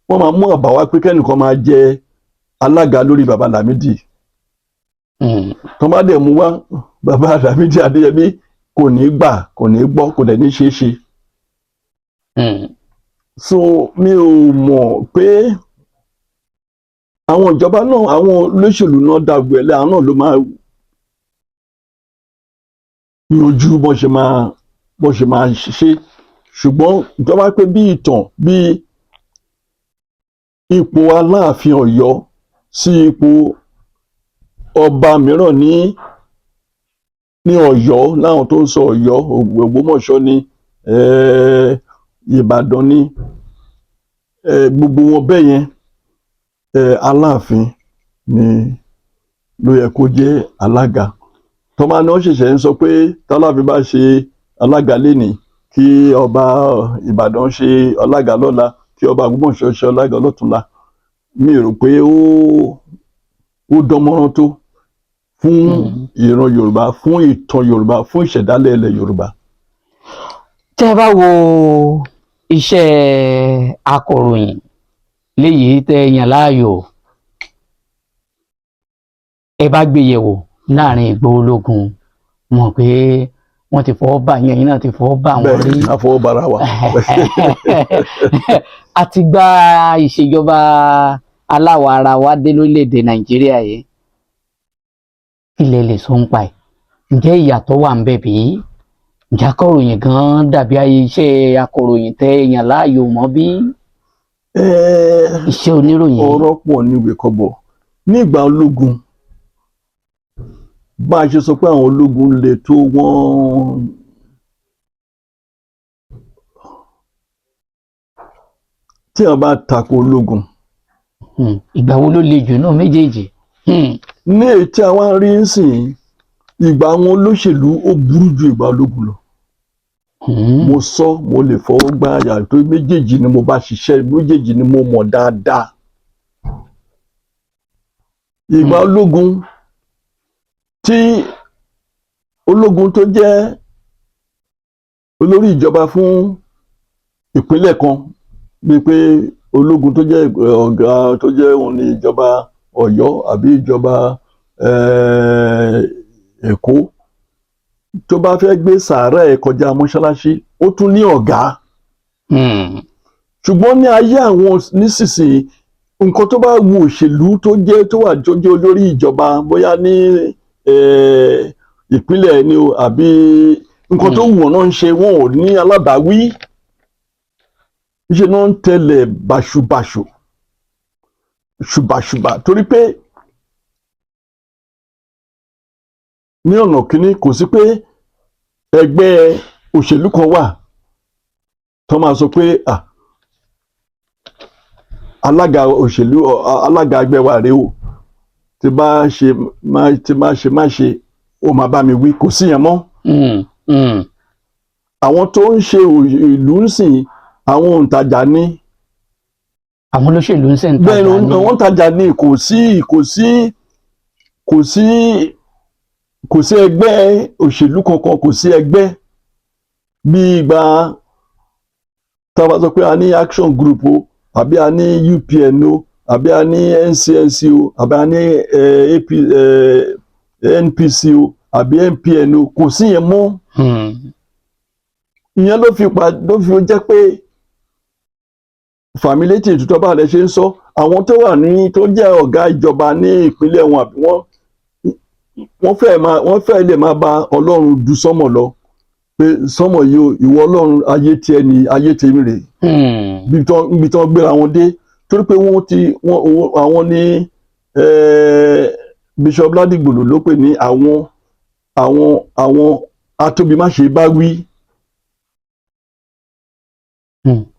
Speaker 2: wọ́n máa mú àbá wá pé kẹ́nìkan máa jẹ alága lórí baba Lámídì. Tó bá dẹ̀ mú wá, bàbá Lámídì Adéyẹmí kò ní gbà, kò ní gbọ́, kò dẹ̀ ní ṣeé ṣe. So mi ò mọ̀ pé àwọn ìjọba náà, àwọn olóṣèlú náà dàgbẹ́ lẹ́, àwọn náà ló máa yanjú bó ṣe máa ṣe. Ṣùgbọ́n ìjọba pé bí ìtàn, bí ipò Aláàfin Ọ̀yọ́ sí ipò ọba mìíràn ní Ọ̀yọ́, láwọn tó ń sọ Ọ̀yọ́, Ògbómọ̀ṣọ́ ní, Ìbàdàn ní, gbogbo wọn bẹ́ẹ̀ yẹn, Aláàfin ni ló yẹ kó jẹ́ alága. Tọ́ba náà ṣẹ̀ṣẹ̀ ń sọ pé tÁláàfin bá ṣe alága lénìí, kí ọba Ìbàdàn ṣe alága lọ́la, kí ọba Ògbómọ̀ṣọ́ ṣe alága lọ́túnla, mi rò pé ó dánmọ́rán tó fún ìran Yorùbá, fún ìtàn Yorùbá, fún ìṣẹ̀dálẹ̀ ilẹ̀ Yorùbá.
Speaker 1: Tẹ́ ẹ bá wo iṣẹ́ akọ̀ròyìn léyìí tẹ́ ẹ yàn láàyò, ẹ bá gbé yẹ̀wò láàrin ìgbó ológun, mọ̀ pé wọ́n ti fọwọ́ bà yín, ẹ̀yin náà ti fọwọ́ bà wọ́n rí.
Speaker 2: Bẹ́ẹ̀, àfọwọ́bára wa.
Speaker 1: Àti gba ìṣèjọba aláwọ̀ ara wa dé lórílẹ̀‐èdè Nàìjíríà yìí, kí lẹ lè sọ ń pa ẹ̀? Ǹjẹ́ ìyàtọ̀ wà ń bẹ̀ bí? Ǹjẹ́ akọ̀ròyìn gan-an dàbí ayé iṣẹ́ akọ̀ròyìn tẹ́ ẹ yàn láàyò mọ́ bí iṣẹ́ oníròyìn?
Speaker 2: Ọ̀rọ̀ pọ̀ níwèé kọ́bọ̀. Ní ìgbà ológun, bá a ṣe sọ pé àwọn ológun le tó, wọ́n tí wọ́n bá tako ológun.
Speaker 1: Ìgbà wo ló le jù náà méjèèjì?
Speaker 2: Ní èyí tí a wá ń rí ń sìn, ìgbà àwọn olóṣèlú ó burú ju ìgbà ológun lọ. Mo sọ, mo lè fọwọ́ gbá àyà tó, méjèèjì ni mo bá ṣiṣẹ́, méjèèjì ni mo mọ̀ dáadáa. Ìgbà ológun, tí ológun tó jẹ́ olórí ìjọba fún ìpínlẹ̀ kan, bíi pé ológun tó jẹ́ ọ̀gá tó jẹ́ òun ní ìjọba Ọ̀yọ́ àbí ìjọba Èkó, tó bá fẹ́ gbé sàárà ẹ̀ kọjá mọ́ṣáláṣí, ó tún ní ọ̀gá. Ṣùgbọ́n ní ayé àwọn nísinsìnyí, nǹkan tó bá wu òṣèlú tó jẹ́, tó wà, tó jẹ́ olórí ìjọba, bóyá ní ìpínlẹ̀ ni o àbí nǹkan tó wù wọ́n náà ń ṣe. Wọn ò ní alábàáwí, ṣe náà ń tẹ̀lé bàṣubàṣu ṣùbàṣùbà, torí pé ní ọ̀nà kínní, kò sí pé ẹgbẹ́ òṣèlú kan wà tó máa sọ pé, "Ah, alága òṣèlú, alága ẹgbẹ́ wa rèé o, tí bá ṣe má, tí bá ṣe má ṣe, ó máa bá mi wí." Kò sí yẹn mọ́. Àwọn tó ń ṣe ìlú ń sìn, àwọn òǹtajà ní.
Speaker 1: Àwọn olóṣèlú ń sẹ́ńtà.
Speaker 2: Bẹ́ẹ̀ ni, àwọn òǹtajà ní. Kò sí ẹgbẹ́ òṣèlú kankan, kò sí ẹgbẹ́ bí ìgbà tá a bá sọ pé a ní Action Group o, àbí a ní UPN o, àbí a ní NCNC o, àbí a ní AP, NPC o, àbí NPN o. Kò sí yẹn mọ́. Ìyẹn ló fi pa, ló fi jẹ́ pé fàmílétì ìtútọ́ bá rẹ̀ ṣe ń sọ, àwọn tó wà ní, tó jẹ́ ọ̀gá ìjọba ní ìpínlẹ̀ wọn, àbí wọ́n fẹ́ lè máa bá Ọlọ́run du sọ́mọ̀ lọ pé, "Sọ́mọ̀ yìí o, ìwọ Ọlọ́run, ayé tiẹ̀ ní, ayé tèmi rè." Níbi tán gbéra wọn dé, torí pé wọ́n ti wọ́n àwọn ní Bishop Ládìgbòlù ló pè ní àwọn atóbimáṣe bá wí.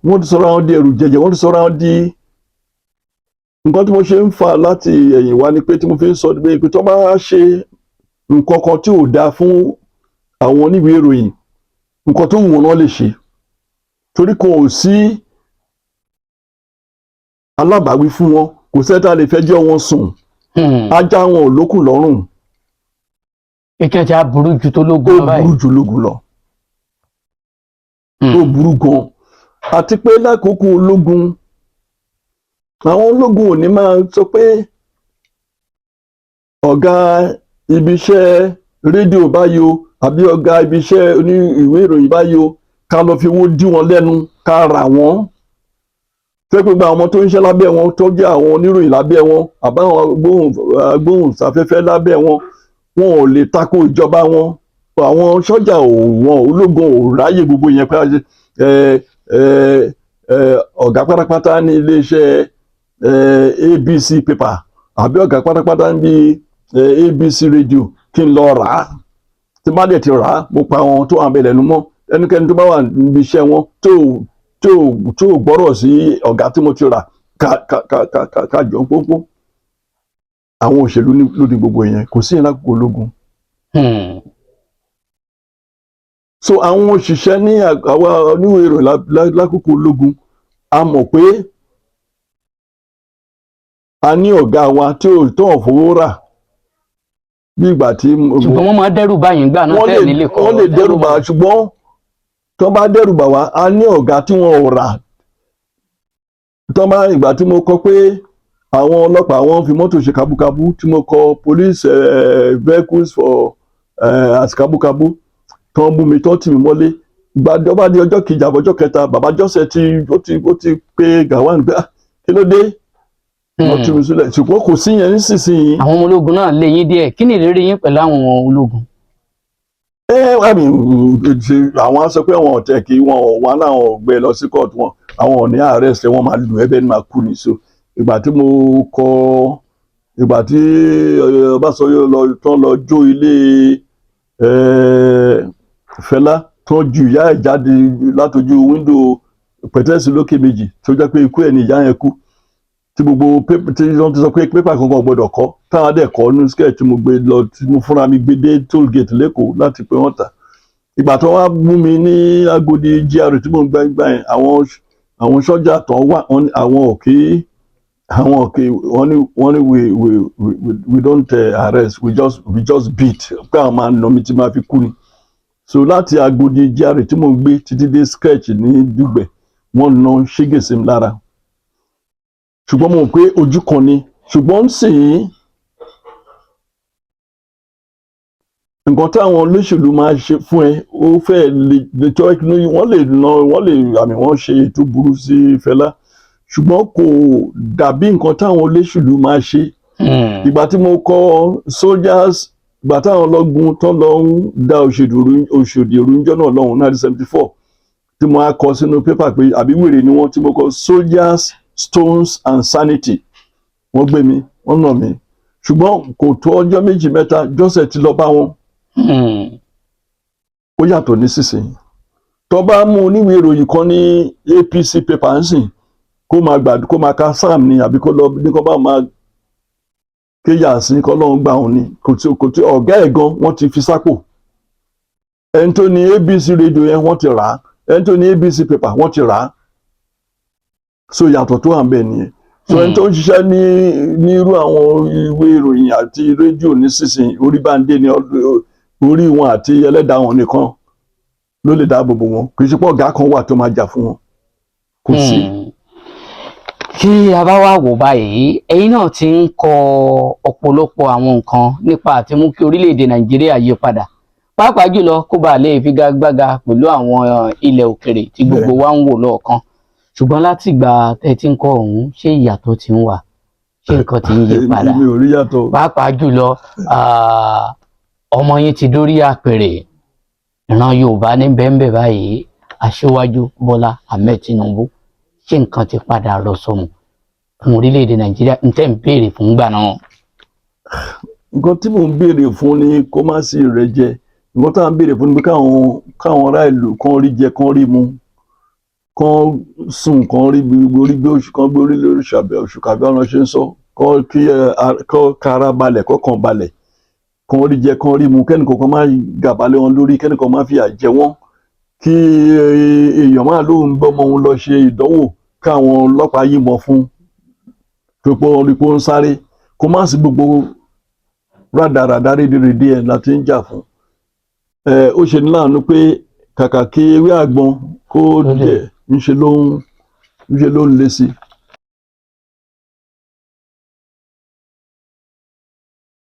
Speaker 2: Wọ́n ti sọ̀rọ̀ àwọn di ẹrù jẹjẹ, wọ́n ti sọ̀rọ̀ àwọn di nǹkan. Tí mo ṣe ń fà láti ẹ̀yìn wá ni pé, tí mo fi ń sọ pé tó bá ṣe nǹkan kan tí ò dáa fún àwọn oníwèé ìròyìn, nǹkan tó wù wọ́n náà lè ṣe, torí kò sí alábàáwí fún wọn, kò sẹ́ta lè fẹjọ́ wọn sùn. Ajá wọn ò lókùn lọ́rùn.
Speaker 1: Ìkẹ́ tí a burú ju tó lógun
Speaker 2: Ó
Speaker 1: lọ báyìí.
Speaker 2: burú ju lógun lọ. Ó burú gan. Àti pé lákòókò ológun, àwọn ológun ò ní máa sọ pé ọ̀gá Ibi iṣẹ́ rédíò báyìí o, àbí ọ̀gá ibi iṣẹ́ oní ìwé ìròyìn báyìí o, ká lọ fi owó dí wọn lẹ́nu, ká rà wọ́n fẹ́ pé gba àwọn ọmọ tó ń ṣe lábẹ́ wọn, tó jẹ́ àwọn oníròyìn lábẹ́ wọn, àbáwọn agbóhùnsáfẹ́fẹ́ lábẹ́ wọn, wọn ò lè tako ìjọba wọn. Àwọn sọ́jà ò, wọn ológun ò ráyè gbogbo yẹn pé ẹ ẹ ẹ ọ̀gá pátápátá ní iléeṣẹ́ ABC paper àbí ọ̀gá pátápátá ní ABC radio, kí n lọ rà á. Tí bá dẹ̀ ti rà á, mo pa àwọn tó wà bẹ̀rẹ̀ lẹ́nu mọ́. Ẹnikẹ́ni tó bá wà níbi iṣẹ́ wọn tó gbọ́rọ̀ sí ọ̀gá tí mo ti rà, ká ká ká ká ká ká jọ ń pónpó. Àwọn òṣèlú lóde gbogbo yẹn, kò sí yẹn lákòókò ológun. So àwọn òṣìṣẹ́ ní àwa oníwèé ìròyìn lákòókò ológun, a mọ̀ pé a ní ọ̀gá wa tí ò tó ò fowó rà bí ìgbà tí
Speaker 1: Ṣùgbọ́n wọ́n máa dẹ́rù báyìí gbà náà
Speaker 2: wọ́n
Speaker 1: tẹ́ẹ̀
Speaker 2: lè
Speaker 1: nílé kọ́.
Speaker 2: Wọ́n lè dẹ́rù bà, ṣùgbọ́n tó bá dẹ́rù bà wá, a ní ọ̀gá tí wọ́n ò rà. Tó bá ìgbà tí mo kọ pé àwọn ọlọ́pàá, wọ́n fi mọ́tò ṣe kábúkábú, tí mo kọ police vehicles for as kábúkábú, tó ń bú mi, tó ń tì mí mọ́lé, ìgbà tó bá di ọjọ́ kejì àbọ̀jọ́ kẹta, bàbá Jọ́sẹ̀ ti ó ti pé Gawon pé, "Ah, kí ló dé?" Wọ́n tú mi sílẹ̀, ṣùgbọ́n kò sí yẹn nísinsìnyí.
Speaker 1: Àwọn ọmọ ológun náà lé yín díẹ̀. Kí ni ìrírí yín pẹ̀lú àwọn ológun?
Speaker 2: Ẹ àmì ṣe àwọn á sọ pé àwọn ọ̀tẹ̀ kí wọn ò wọn láwọn ò gbé lọ sí court wọn, àwọn ò ní arrest wọn, máa lù ẹ́ bẹ́ẹ̀ ni, máa kú ní. So ìgbà tí mo kọ, ìgbà tí Ọbásanjọ́ lọ tán, lọ jó ilé Fẹlá, tó ju ìyá ẹ̀ jáde látọjú window pẹ̀tẹ́sì lókè méjì, tó jẹ́ pé ikú ẹ̀ ní ìyá yẹn kú, tí gbogbo tí wọ́n ti sọ pé paper kankan ò gbọ́dọ̀ kọ́, táwọn dẹ̀ kọ́ ní sketch tí mo gbé lọ, tí mo fúnra mi gbé dé toll gate l'Ékòó láti pé wọ́n tà. Ìgbà tó wá mú mi ní Agodi GRA tí mo ń gbá gbá yẹn, àwọn sọ́jà tó wà, wọ́n ní àwọn òkè, àwọn òkè, wọ́n ní we don't arrest, we just beat, pé àwọn máa nà mí tí máa fi kú ni. So láti Agodi GRA tí mo ń gbé títí dé sketch ní Dùgbẹ̀, wọ́n na ṣégè sí mi lára, ṣùgbọ́n mo mọ̀ pé ojú kan ni. Ṣùgbọ́n sìn, nǹkan táwọn olóṣèlú máa ṣe fún ẹ, ó fẹ́ lè tọ́. Wọ́n lè na, wọ́n lè àmì, wọ́n ṣe ètò burú sí Fẹlá, ṣùgbọ́n kò dàbí nǹkan táwọn olóṣèlú máa ṣe. Ìgbà tí mo kọ soldiers, ìgbà táwọn ọlọ́gun tó lọ ń da Òṣòdì rú níjọ́ náà lọ́hùn, 1974, tí mo á kọ sínú paper pé àbí wèrè ni wọ́n, tí mo kọ "Soldiers, stones and sanity", wọ́n gbé mi, wọ́n nà mí, ṣùgbọ́n kò tó ọjọ́ méjì mẹ́ta, Joseph ti lọ bá wọn. Ó yàtọ̀ nísinsìnyí. Tó bá mú oníwèé ìròyìn kan ní APC paper ń sìn, kó máa gbà, kó máa ka sam ni, àbí kó lọ ní kó bá máa kéyà sí kó lọ́n gbà òun ni. Kò tí ọ̀gá ẹ̀ gan, wọ́n ti fi sápò. Ẹni tó ní ABC radio yẹn, wọ́n ti rà á. Ẹni tó ní ABC paper, wọ́n ti rà á. So yàtọ̀ tó wà ń bẹ̀ nìyẹn. So ẹni tó ń ṣiṣẹ́ ní irú àwọn ìwé ìròyìn àti rédíò nísinsìnyí, orí bá ń dé ní orí wọn àti ẹlẹ́dàá wọn nìkan ló lè dáàbò bò wọn. Kì í ṣe pé ọ̀gá kan wà tó máa jà fún wọn, kò sí.
Speaker 1: Tí a bá wá wò báyìí, ẹ̀yin náà ti ń kọ ọ̀pọ̀lọpọ̀ àwọn nǹkan nípa àti mú kí orílẹ̀-èdè Nàìjíríà yí padà, pàápàá jùlọ kó bàa lè figagbága pẹ̀lú àwọn ilẹ̀ òkèrè tí gbogbo wa ń wò lọ́ọ̀kan. Ṣùgbọ́n látìgbà tẹ́ ti ń kọ ọ̀hún, ṣé ìyàtọ̀ ti ń wà? Ṣé nǹkan ti ń yí padà?
Speaker 2: Èmi ò rí yàtọ̀.
Speaker 1: Pàápàá jùlọ, ọmọ yín ti dórí àpèrè, ìran Yorùbá ní bẹ́ńbẹ́ báyìí, Aṣíwájú Bọ́lá Ahmed Tinubu. Ṣé nǹkan ti padà rọ sọmù fún orílẹ̀-èdè Nàìjíríà n tẹ́ ń béèrè fún gbà náà?
Speaker 2: Nǹkan tí mò ń béèrè fún ni kó má sí ìrẹ́jẹ. Nǹkan tá à ń béèrè fún ni pé káwọn ará ìlú kán rí jẹ, kán rí mu, kán sùn, kán rí gbogbo orí gbé oṣù kán gbé orí lórí ṣàbẹ̀ oṣù kàbí ọ̀nà ṣe ń sọ kán kí ẹ kán kára balẹ̀, kọ́kàn balẹ̀, kán rí jẹ, kán rí mu, kẹ́nìkan má gàba lé wọn lórí, kẹ́nìkan má fìyà jẹ wọ́n, kí èèyàn máa lóun gbọ́mọ òun lọ ṣe ìdánwò, káwọn ọlọ́pàá yìnbọn fún tó pé wọ́n rí pé ó ń sáré, kó má sí gbogbo rádaràdá rédèrèdè ẹ̀ láti ń jà fún ẹ. Ó ṣe ní láàánú pé kàkà kí ewé àgbọn kó
Speaker 1: lè.
Speaker 2: dẹ̀, ńṣe ló ń le sí.